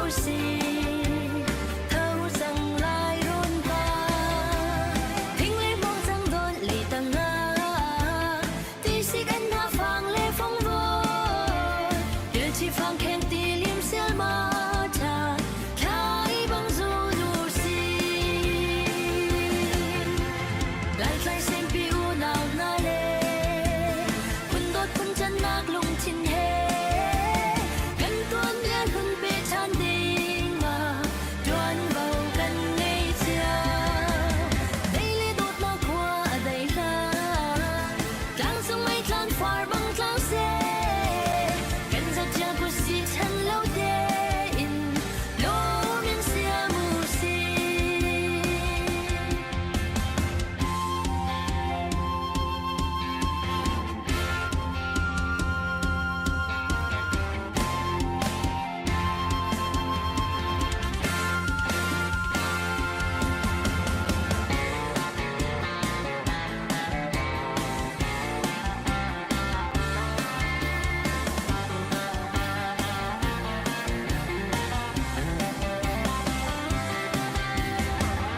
Usih, tho cang lai rawn pa. Thing le hmawng cang dawn li tangah, tisik an hna fang le fongvoi. Rilchi fang kheng ti lim sial ma tha, thlai bang zun usih. Laitlai senpi unau hna le phun dawt phun cannak lungthin he kan tuanbia hlun pe ṭhan ding ah ṭuanvo kan ngei cio. Dei le dawtnak khua a dai hlah, tlangcung mei tlang far bang tlang seh, kan zatia kusi chan lo tein lawm in siam u sih.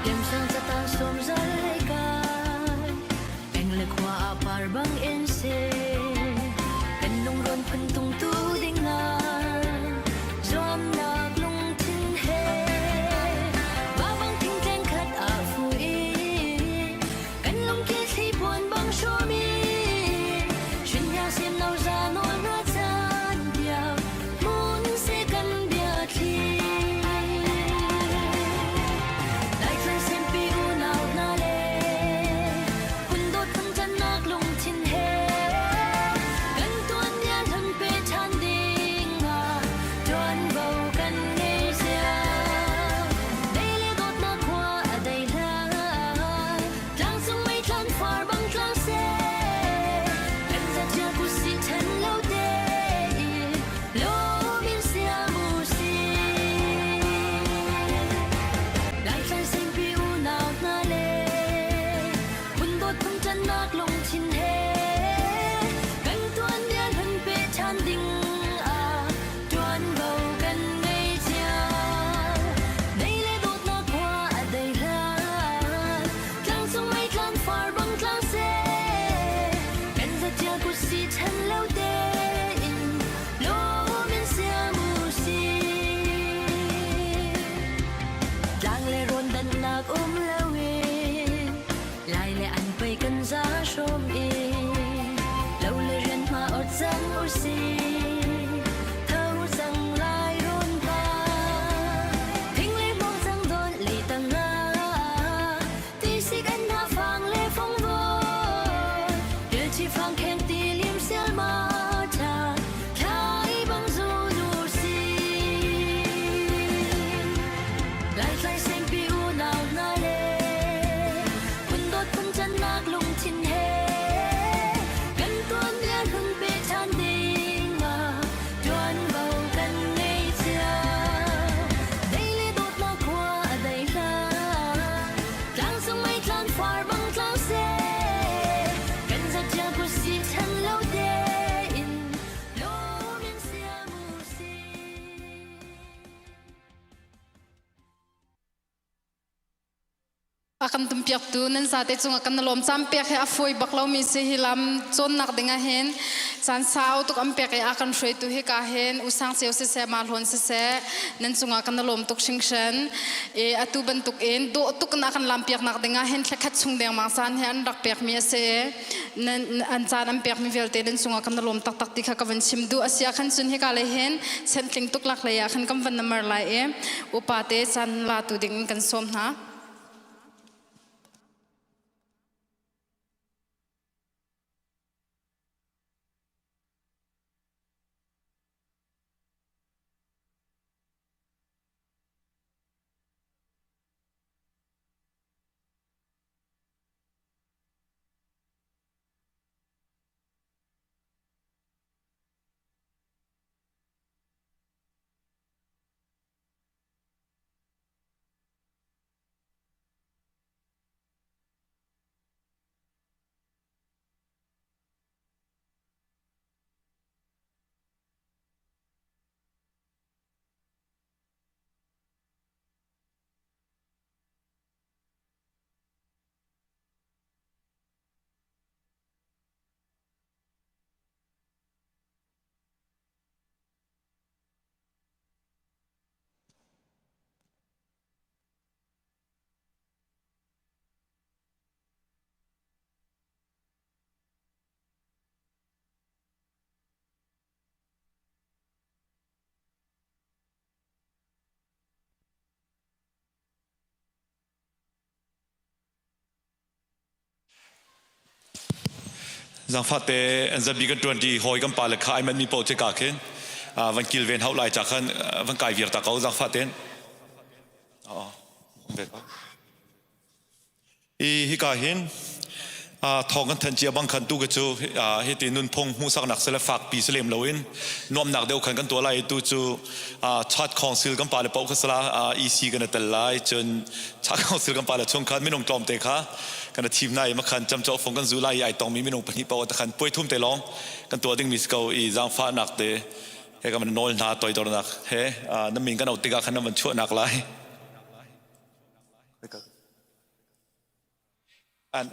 Lemsang catang sawm zal lei kai, peng le khua ah par bang in si. Kan lungrawn phun tung tu ding ah, zuamnak lungthin he. Va bang thingtleng khat ah fu i, kan lungkil thli puan bang hrawm i, hrinhniang sem no za nawl na caan tiang, hmun se kan bia thli. Laitlang senpi unau hna le phun dawt phun ṭannak lungthin he kan tuanbia hlun pe ṭhan ding ah ṭuanvo kan ngei cio. Dei le dawtnak khua a dei hlah, tlangcung meithlan far bang tlang seh, kan zaṭial kutsih ṭhen lo tein lawm in siam u sih. Laitlang senpi unau hna le phun dawt phun ṭannak lungthin he kan tuanbia hlun pe ṭhan ding ah ṭuanvo kan ngei cio. Dei le dawtnak khua a dei hlan, tlangcung meitlang far bang tlang seh, kan zaṭial kutsih ṭhen lo tein lawm in siam u sih. Tlang le rawn dannak um loin Lai le an pei kan za hrawm i lo le rian hma ot cang u sih. Tho cang lai rawn pa thing le hmawng cang dawn li tangah tisik an hna fang le fongvoi rilchi fang kheng ti lim sial ma tha thlai bang zun u sih. Laitlai senpi unau hna le phun dawt phun cannak lungthin he kan tuanbia hlun pe ṭhan ding ah ṭuanvo kan ngei cio. Dei le dawtnak khua a dai hlah, tlangcung mei tlang far bang tlang seh, kan zaṭial kutsih ṭhen lo tein lawm in siam u sih. A kan tumpiaktu nan zate cungah kan lawm caan pek hi a fawi bak lomi si hi lam cawnnak ding ah hin caan sau tuk an pek i a kan hruaitu hi ka hin usang ceu siseh ma hlawn siseh nan cungah kan lawm tuk hringhran i atu bantuk in dawh tuk in a kan lam piaknak ding ah hin thlakhat chung dengmang caan hi an rak pekmi a si nan an caan an pekmi vialte nan cungah kan lawm taktak ti kha ka van chim duh a si ah khan cun hika lei hin chantling tuk lak lei ah khan kan van namar lai i upa te caan la tu ding in kan sawm hna. Zangfah te NZB kan ṭuan ṭi hawi kan pale kha ai manh mi paoh cu ka khin van kilven hauh lai ca khan van kai viar ta ko zangfah tein. Ve ko. I hika hin thawng kan thanh cia bang khan tu ka cu hiti nunphung hmuhsaknak sile fakpi si lem loin nuamnak deuh khan kan tuah lai tu cu Chat Council kan pale paoh kha sala EC kan tel lai cun Chat Council kan pale chung khan minung tlawmte kha kan thim na i makhan camcawh fung kan zu lai i ai tongmi minung pahnih paoh ta khan puai thum te lawng kan tuah dingmi si ko i zaangfahnak te he kan nawl hna toidornak he na min kan auh tikah khan nan van chuahnak lai. An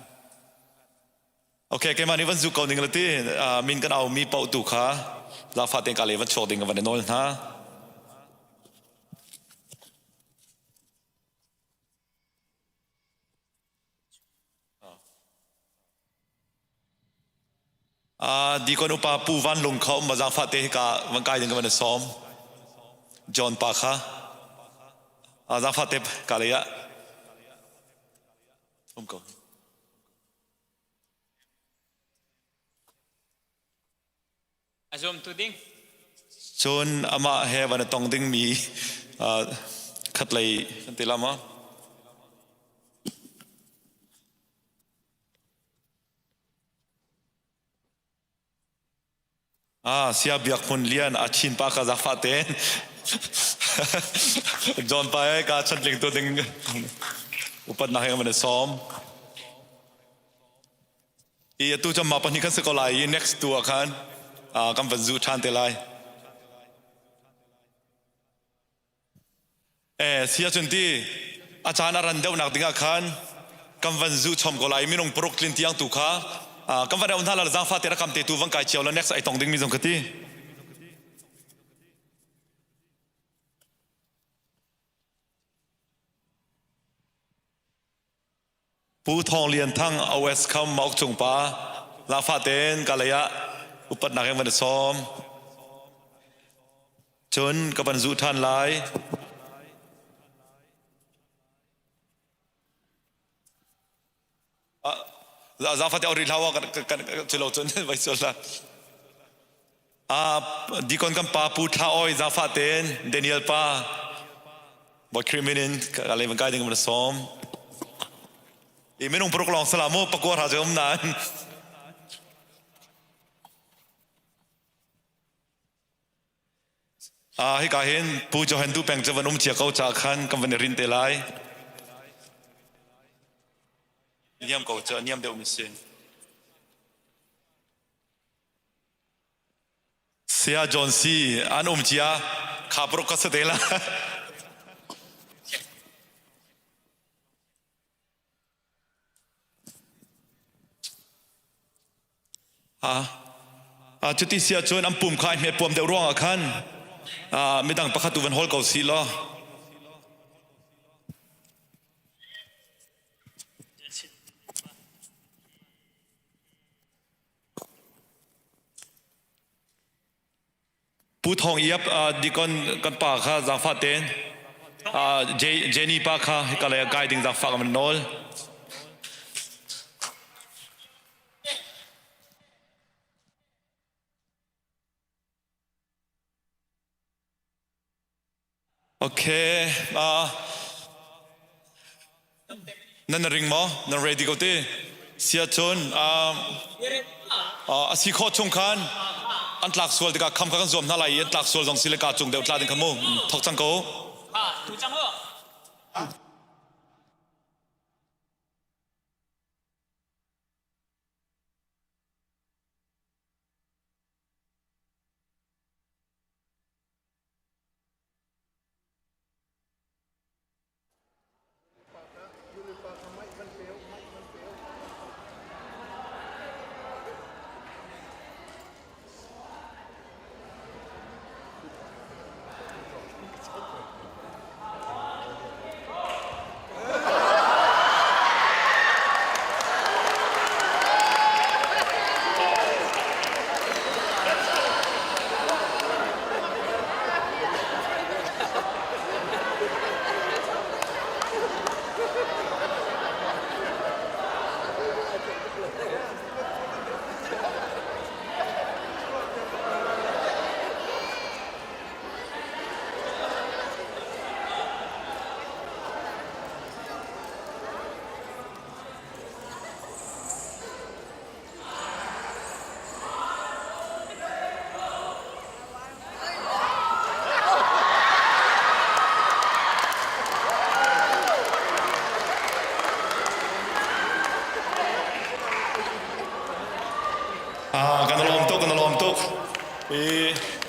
Okay, keimah nih van zu ko ning la ti min kan au mi paoh tu kha zaangfah tein ka le van chuak ding ka van i nawl hna. Dikon upa Pu Van Lung kha um zaangfah te hika van kai ding ka van i sawm. John pa kha. Zaangfah te ka lei ah. Um ko. A zuamtu ding. Cun amah he van i tong dingmi khatlei kan ti la maw? Ah, sia biak hmun lian a chin pa ka zafa ten. John pa e ka chantling tu ding upat na he man som. I atu cu mah pahnih kan si ko lai i next tu ah khan kan van zu ṭhan te lai. Eh, si ahcun ti a caan a ran deuhnak dingah khan kan van zu chom ko lai minung paruk tlin tiang tu kha kan van hna la zaangfa te rakam te tu van kai cio la next ai tong ding mi zong ka ti. Pu Thawng Lian Thang OS kham Mauk Cung pa zaangfah tein ka lei ah upatnak in van i sawm. Cun ka van zuh ṭhan lai. Zaangfah te ori hlah kan culo cun vai sual la. Dikon kan pa Pu Thla Oi zaangfah tein Daniel pa Bawi Khrih min in ka lei van kai ding van sawm. I minung paruk lawng sala mu pakua hra cu um nain. Hika hin Pu Johan Du Peng cu van um cia ko ca khan kan van i rin te lai. Niam ko cu niam deuh mi si. Saya John C. An um cia kha paruk ka sa te la. Ah, cuti si ahcun an pum kha ai hme puam deuh ruangah khan midang pakhat tu van hawl ko si law. Pu Thawng Iap dikon kan pa kha zaangfah tein Jenny pa kha hika lei ah kai ding zaangfah kan van nawl. Okay. Nan ring maw? Nan ready ko ti? Sia cun a si khawh chung khan an tlak sual tikah kham kha kan zuam hna lai i an tlak sual zong si le ka cung deuh tla ding kha mu thok cang ko. Tu cang u.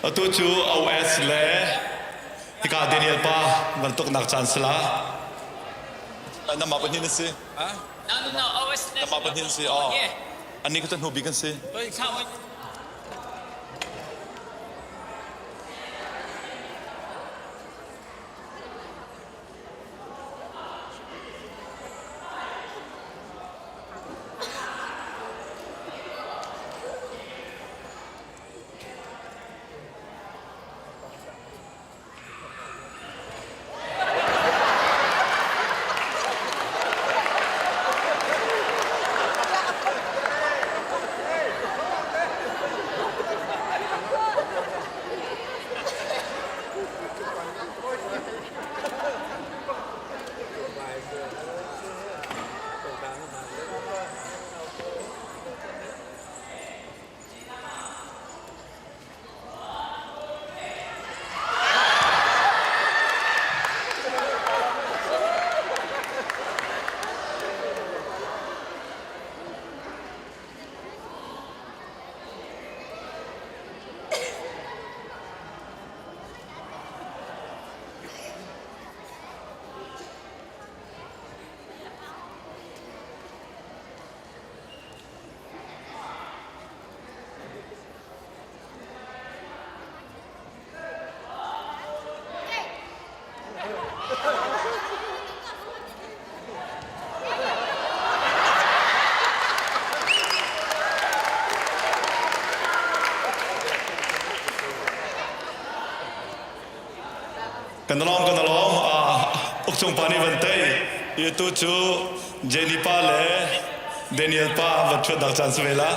Atu cu OS le hika Daniel pa bantuk nak caan sila. Nama pahnih na si. No, no, no, OS Nama pahnih na si. Oh. Ani ka hnu bik kan si. Kan lawm kan lawm ukchung pa nih van tei i tu cu Jenny pa le Daniel pa van ṭhuat dak caan si ve la.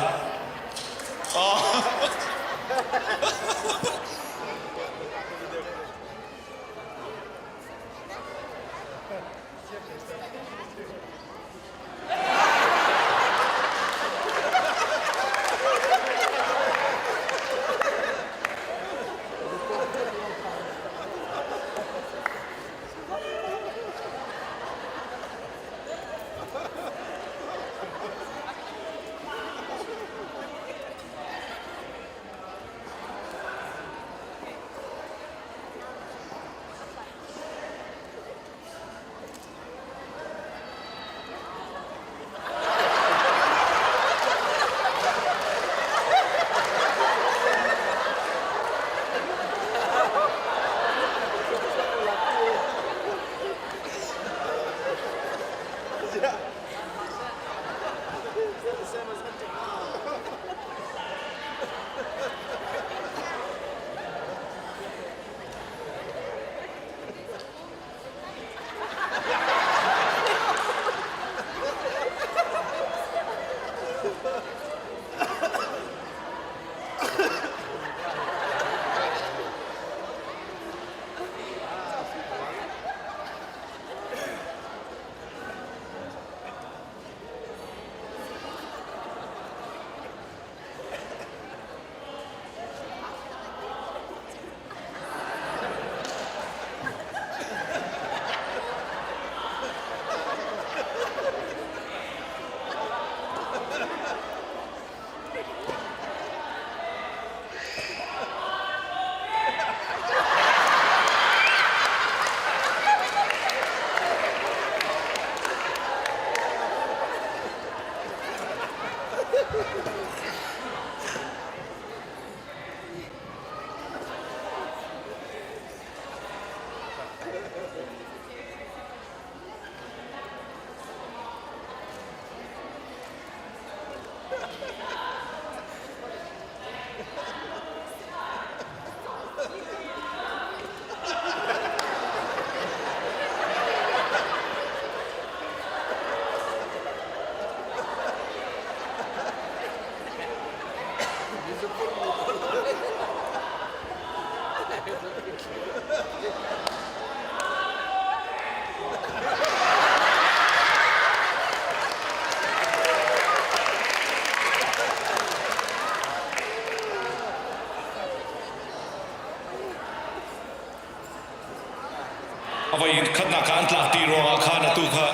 A voi khatnak kha an tlak ti ruangah khan atu kha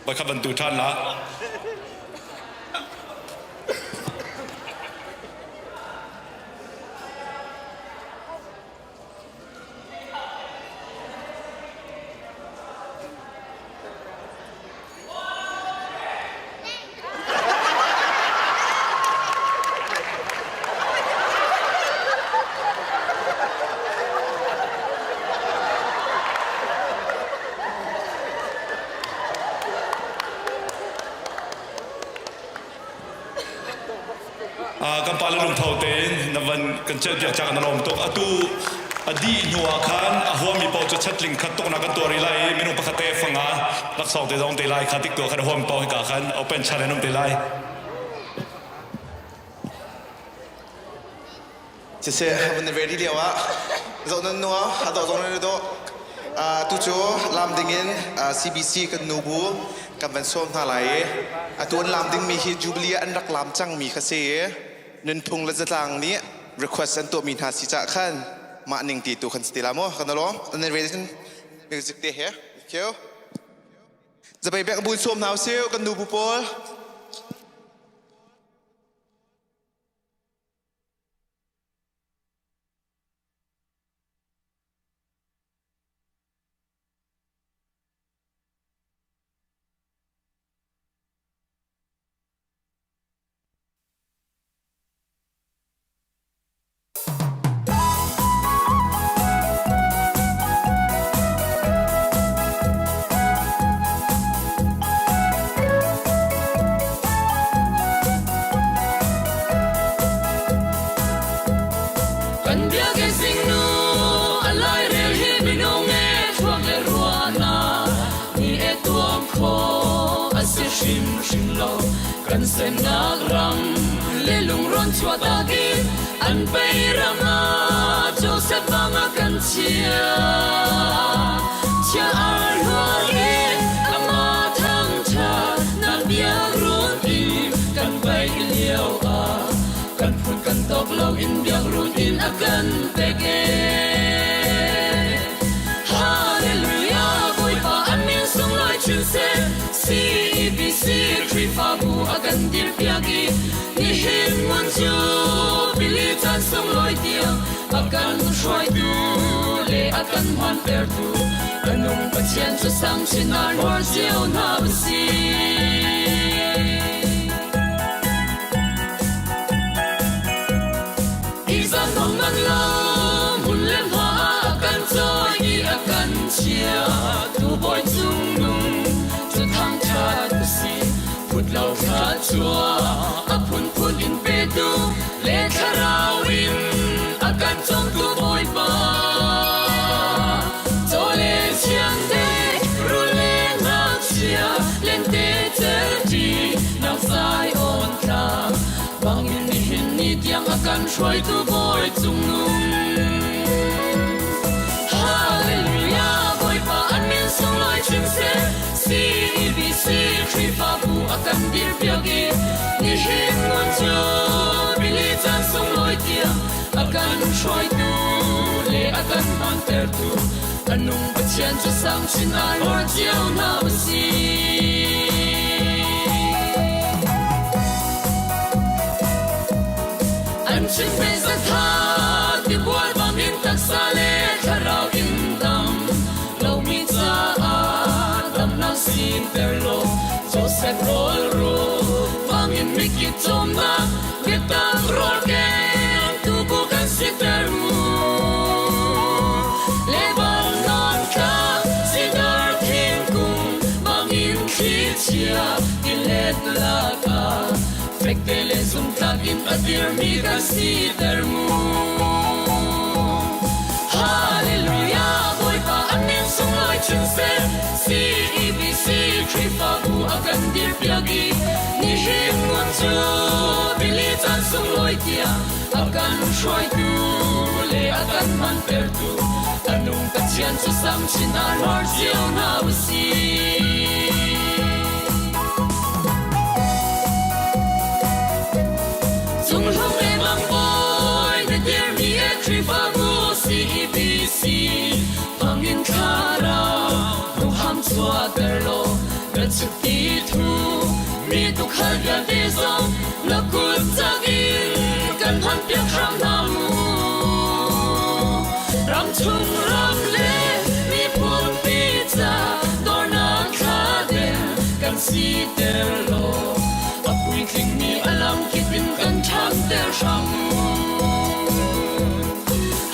voi khat van tu ṭhan la. kan celhpiak cang na lawm tuk. Atu a dih hnu ah khan a huammi paoh cu chatling khat tuknak kan tuah rih lai i minung pakhat te fanga laksawng te zong te lai kha tik tuah khan a huam paoh hika khan open chan an um te lai. Siseh, van na ready lio ah zoh nan nuam, a dawh zong nan dawh. Tu cu lam dingin CBC kan nu bu kan van sawm hna lai i atu an lam dingmi hi Jubilee ah an rak lam cangmi kha si i nunphung le zatlang nih request an tuahmi hna si cah khan mah ning ti tu khan si ti la maw kan alawm nan ready cun music te he thank you Zabai bek bun sawm hna usih kan nu bu pawl. Kan biakinn singnu a lairel hi minung e thluak le ruahnak ni e tuam khawh a si hrimhrim lo. Kan semnak ram le lungrawn chuahtak in an pei ram ah Joseph bang a kan chiah. Chia ar hluar in amah thangṭhat nak biakruun in kan paih lio ah kan phun kan tawk lo in biakruun in a kan pek ee. Hallelujah Bawipa an min sunglawi chin seh CEBC Khrihfabu a kan dirpiak i nihin hmun cu Billy caan sunglawi tiang a kan hruaitu le a kan hmantertu ka nung Pathian cu sang chin ah ruar cio hna usih. Izan hong man lo hmun le hma ah a kan cawi i a kan chia tu bawi cung nung cu thangṭhat usih phut lo thla chuah a phunphun in petu le thlarau in a kan cawmtu Bawipa. Caw le chiangte, rul le ngakchia, lente cerṭi, nak Zion tlang, bangin nihin ni tiang a kan hruaitu Bawi cungnung. Hallelujah, Bawipa an min sunglawi chin seh, CEBC Khrihfabu a kan dirpiak i nihin ngun cu Billy caan sunglawi tiang a kan hruaitu le a kan hmantertu a nung Pathian cu sang chin ah lor cio hna usih. An chim ve zatha tibual bangin taksa le thlarau in dam lomi caah damnak sinter law Joseph rawl ru bangin mikip cawmnak biatak rawl keng tubu kan siter mu Lebanon tlang cedar thingkung bangin thlichia tilet lakah fekte le zumtlak in a dirmi kan siter mu. Hallelujah, Bawipa an min sunglawi chin seh, CEBC Khrihfabu a kan dirpiak i nihin ngun cu Billy caan sunglawi tiang a kan hruaitu le a kan hmantertu a nung Pathian cu sang chin ah hluar cio hna usih. Cunghlung le mangbawi na dirmi e Khrihfabu CEBC hmangin thlarau huham chuahter law na chukti thu mi tukhal vialte zong na kut cak in kan hman piak hram hna mu. Ram chung ram le miphun pi ca dornak thla den kan siter law a puitlingmi a lamkip in kan ṭhanter hram mu.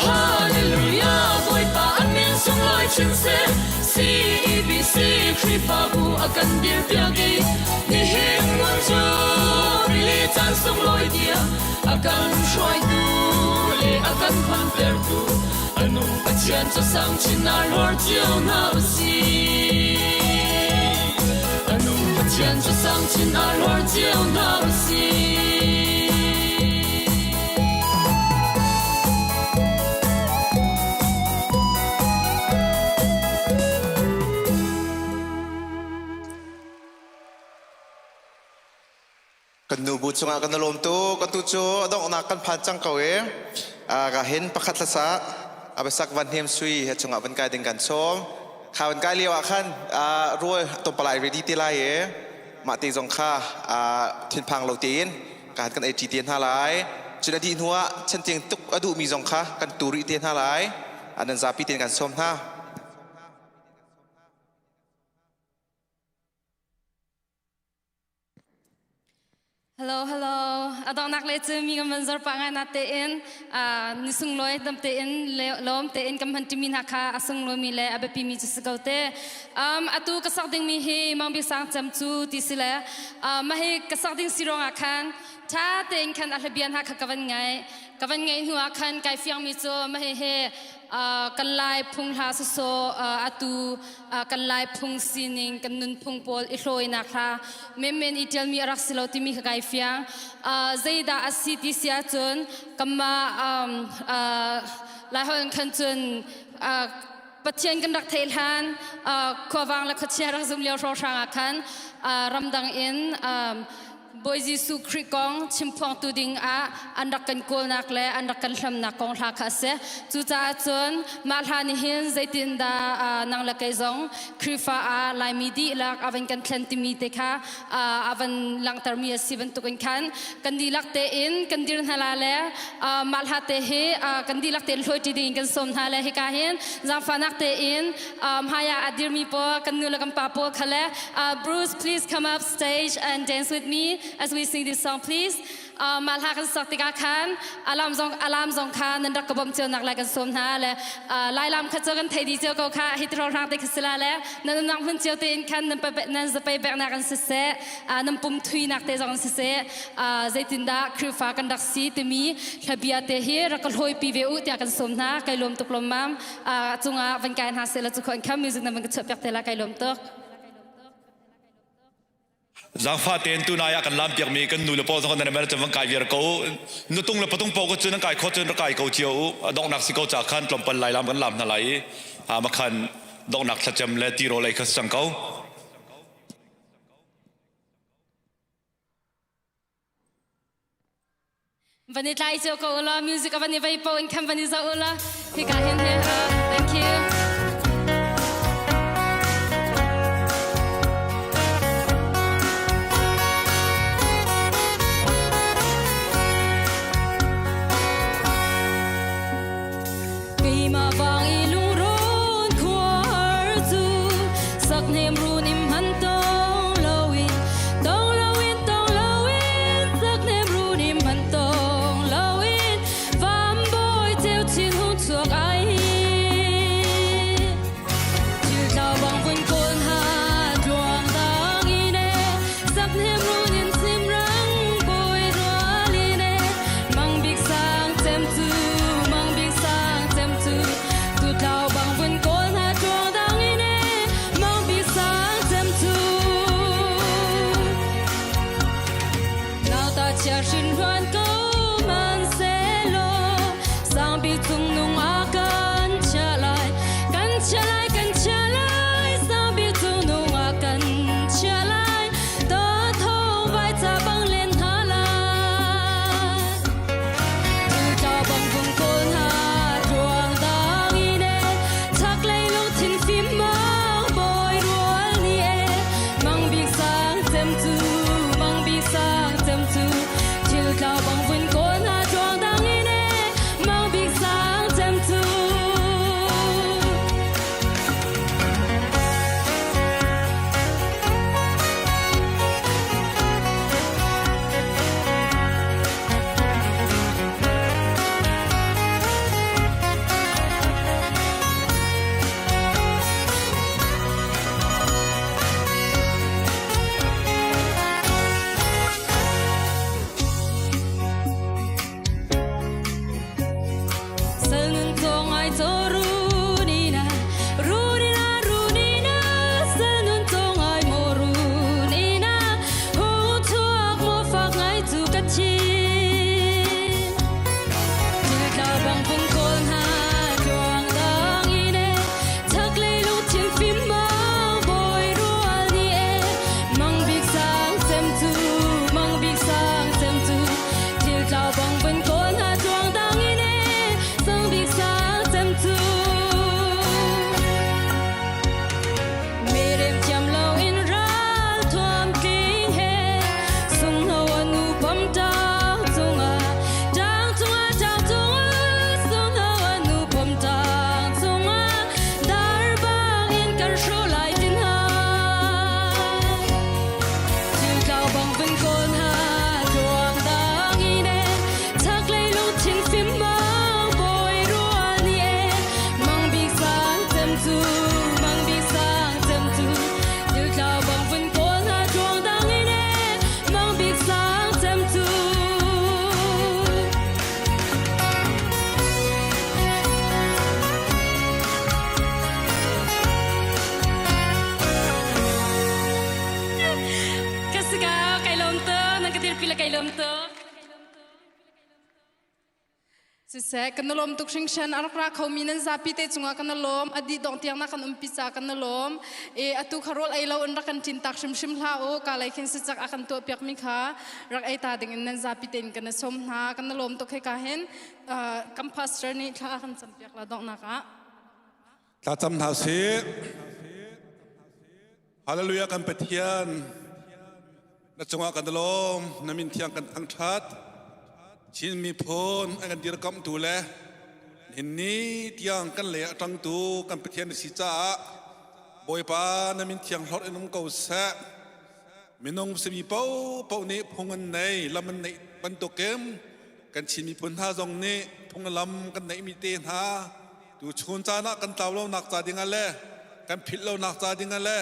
Hallelujah, Bawipa an min sunglawi chin seh, CEBC Khrihfabu a kan dirpiak i nihin ngun cu rili caan. caan sunglawi tiang a kan hruaitu le a kan phantertu a nung Pathian cu sang chin ah luar cio hna usih. A nung Pathian cu sang chin ah luar cio hna usih. Kan nu bu cungah kan lawm tuk. Atu cu a donghnak kan phan cang ko i ka hin pakhat hlasa abasak van hnem sui he chungah van kai ding kan sawm. Kha van kai lio ah khan rual tompalai ready te lai i mah te zong kha thinphang lo tein kan kan ei ṭi te hna lai. Cun a dih hnu ah chantiang tuk a duhmi zong kha kan tu rih te hna lai. Nan zapi tein kan sawm hna. Hello, hello. A donghnak le cu mi kan van zor pah ngai na tein ni sunglawi dam tein lawm tein kan hman timi hna kha a sunglawi mi le a biapi mi cu si ko te. Atu ka sak ding mi hi Mang Bik Sang cem cu ti si le mah hi ka sak ding si ruangah khan tha tein khan a hlabia hna kha ka van ngai. Ka van ngaih hnu ah khan kai fiang mi cu mah hi hi kan Lai phung hla sawsawh atu kan Lai phung sining kan nunphung pawl i hlawinak hla menmen i ṭialmi a rak si lo timi kha kai fiang. Zeidah a si ti si ahcun kanmah Laiholh in khan cun Pathian kan rak theih hlan khuavang le khuachia rak zum lio hrawnghrang ah khan ramdang in Bawi Jesuh Khrih kong chimphuangtu ding ah an rak kan kawlnak le an rak kan hlamnak kong hla kha a si. Cucaah cun mah hla nih hin zeitindah nang le kei zong Khrihfa ah Laimi dihlak a van kan thlen timi te kha a van langhtermi a si bantukin khan kan dihlak tein kan dir hna la le mah hla te hi kan dihlak tein hlawi ṭi ding in kan sawm hna le hika hin zaangfahnak tein hmaiah a dirmi pawl kan nu le kan pa pawl kha le Bruce please come up stage and dance with me as we sing this song please. Mah hla kan sak tikah khan alam zong alam zong kha nan rak ka bawmh cio nak lai kan sawm hna le lai lam kha cu kan thei di cio ko kha hi tro hrang te kha sila le nan nang hun cio te in khan nan nan zapei bek nak an siseh nan pum thui nak te zong an siseh zeitindah Khrihfa kan rak si timi hlabia te hi rak ka hlawi pi ve u tiah kan sawm hna kai lawm tuk lawm mam cungah van kai hna seh la cu khon kha music nan van ka chuah piak te la kai lawm tuk. Zaangfah tein tunai ah kan lam piakmi kan nu le pawl zong nan mel cun van kai viar ko nutung le patung pawl cu nan kai kho cun rak kai ko cio u a donghnak si ko ca khan tlawmpal lai lam kan lam hna lai i a makhan donghnak thlacam le tirawl ei kha si cang ko. Van i tlai cio ko ulaw music a van i vei po in khan van i zoh ulaw hika hin he thank you. Keimah vang i lungrawn khuar cu sak hnem run im han tong loin tong loin tong loin sak hnem run im han tong loin vam bawi cheu chin hung chuak ai thil tlau bang vun kawl ha tluang dang in e sak hnem run in sim rang bawi rual in e mang bik sang cem cu mang bik sang cem cu. Siseh, kan i lawm tuk hringhran. A rak ra khomi nan zapi te cungah kan i lawm. A dih dongh tiang na kan umpi ca kan i lawm. E, atu kha rawl ei lo in rak kan ṭin tak hrimhrim hlah u. Ka lei khin sicak a kan tuah piakmi kha rak ei ta ding in nan zapi tein kan i sawm hna. Kan i lawm tuk hika hin. Uh, kan pastor nih thla a kan campiak la donghnak ah. Thlacam hna sih. Hallelujah kan Pathian. Na cungah kan lawm, na min thiang kan thangṭhat. Chin miphun an kan dirkamhtu le nihin ni tiang kan lei ah ṭangtu kan Pathian na si caah Bawipa na min thiang hlorh in um ko seh. Minung simi paohpaoh nih phung an nei, lam an neih bantukin kan Chin miphun hna zong nih phung le lam kan neihmi te hna tuchun caan ah kan tlau lonak ca dingah le kan philh lonak ca dingah le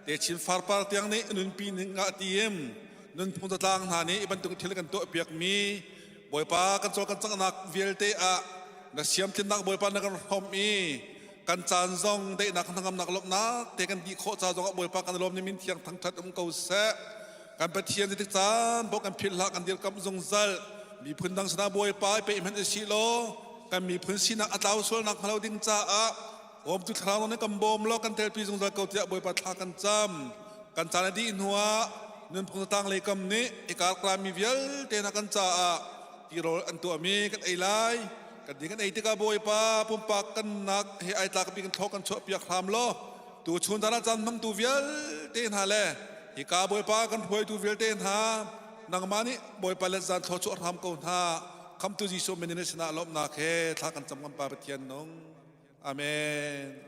techin farpar tiang nih nunpi ning ah tiim nunphung zatlang hna nih bantuk thil kan tuah piakmi Bawipa kan cawl kan canghnak vialte ah na siamtlinnak Bawipa na kan hrawm i kan caan zong daihnak hnangamnak lawmhnak te kan dih khawh ca zong ah Bawipa kan lawm ni min thiang thangthat um ko seh. Kan Pathian zeitik caan paoh kan philh hlah kan dirkamh zungzal. Miphun dang sinah Bawipa i pe hmanh usih law kan miphun sinak a tlau sualnak hnga lo ding caah bawmtu thlarau nih kan bawm law kan telpi zungzal ko tiah Bawipa thla kan cam. Kan caan a dih hnuah nunphung zatang lei kam nih i karklami vialte hna kan caah tirawl an tuahmi kan ei lai. Kan ding kan ei tikah Bawipa pumpak kan nak he ai tlak bik in thlawk kan chuah piak hram law tu chun caan ah caan hmangtu vialte hna le hika Bawipa kan hruaitu vialte hna nangmah nih Bawipa le zan thlaw chuah hram ko hna. Khamtu Jesuh min in sinah lawmhnak he thla kan cam kan Pa Pathian nung. Amen.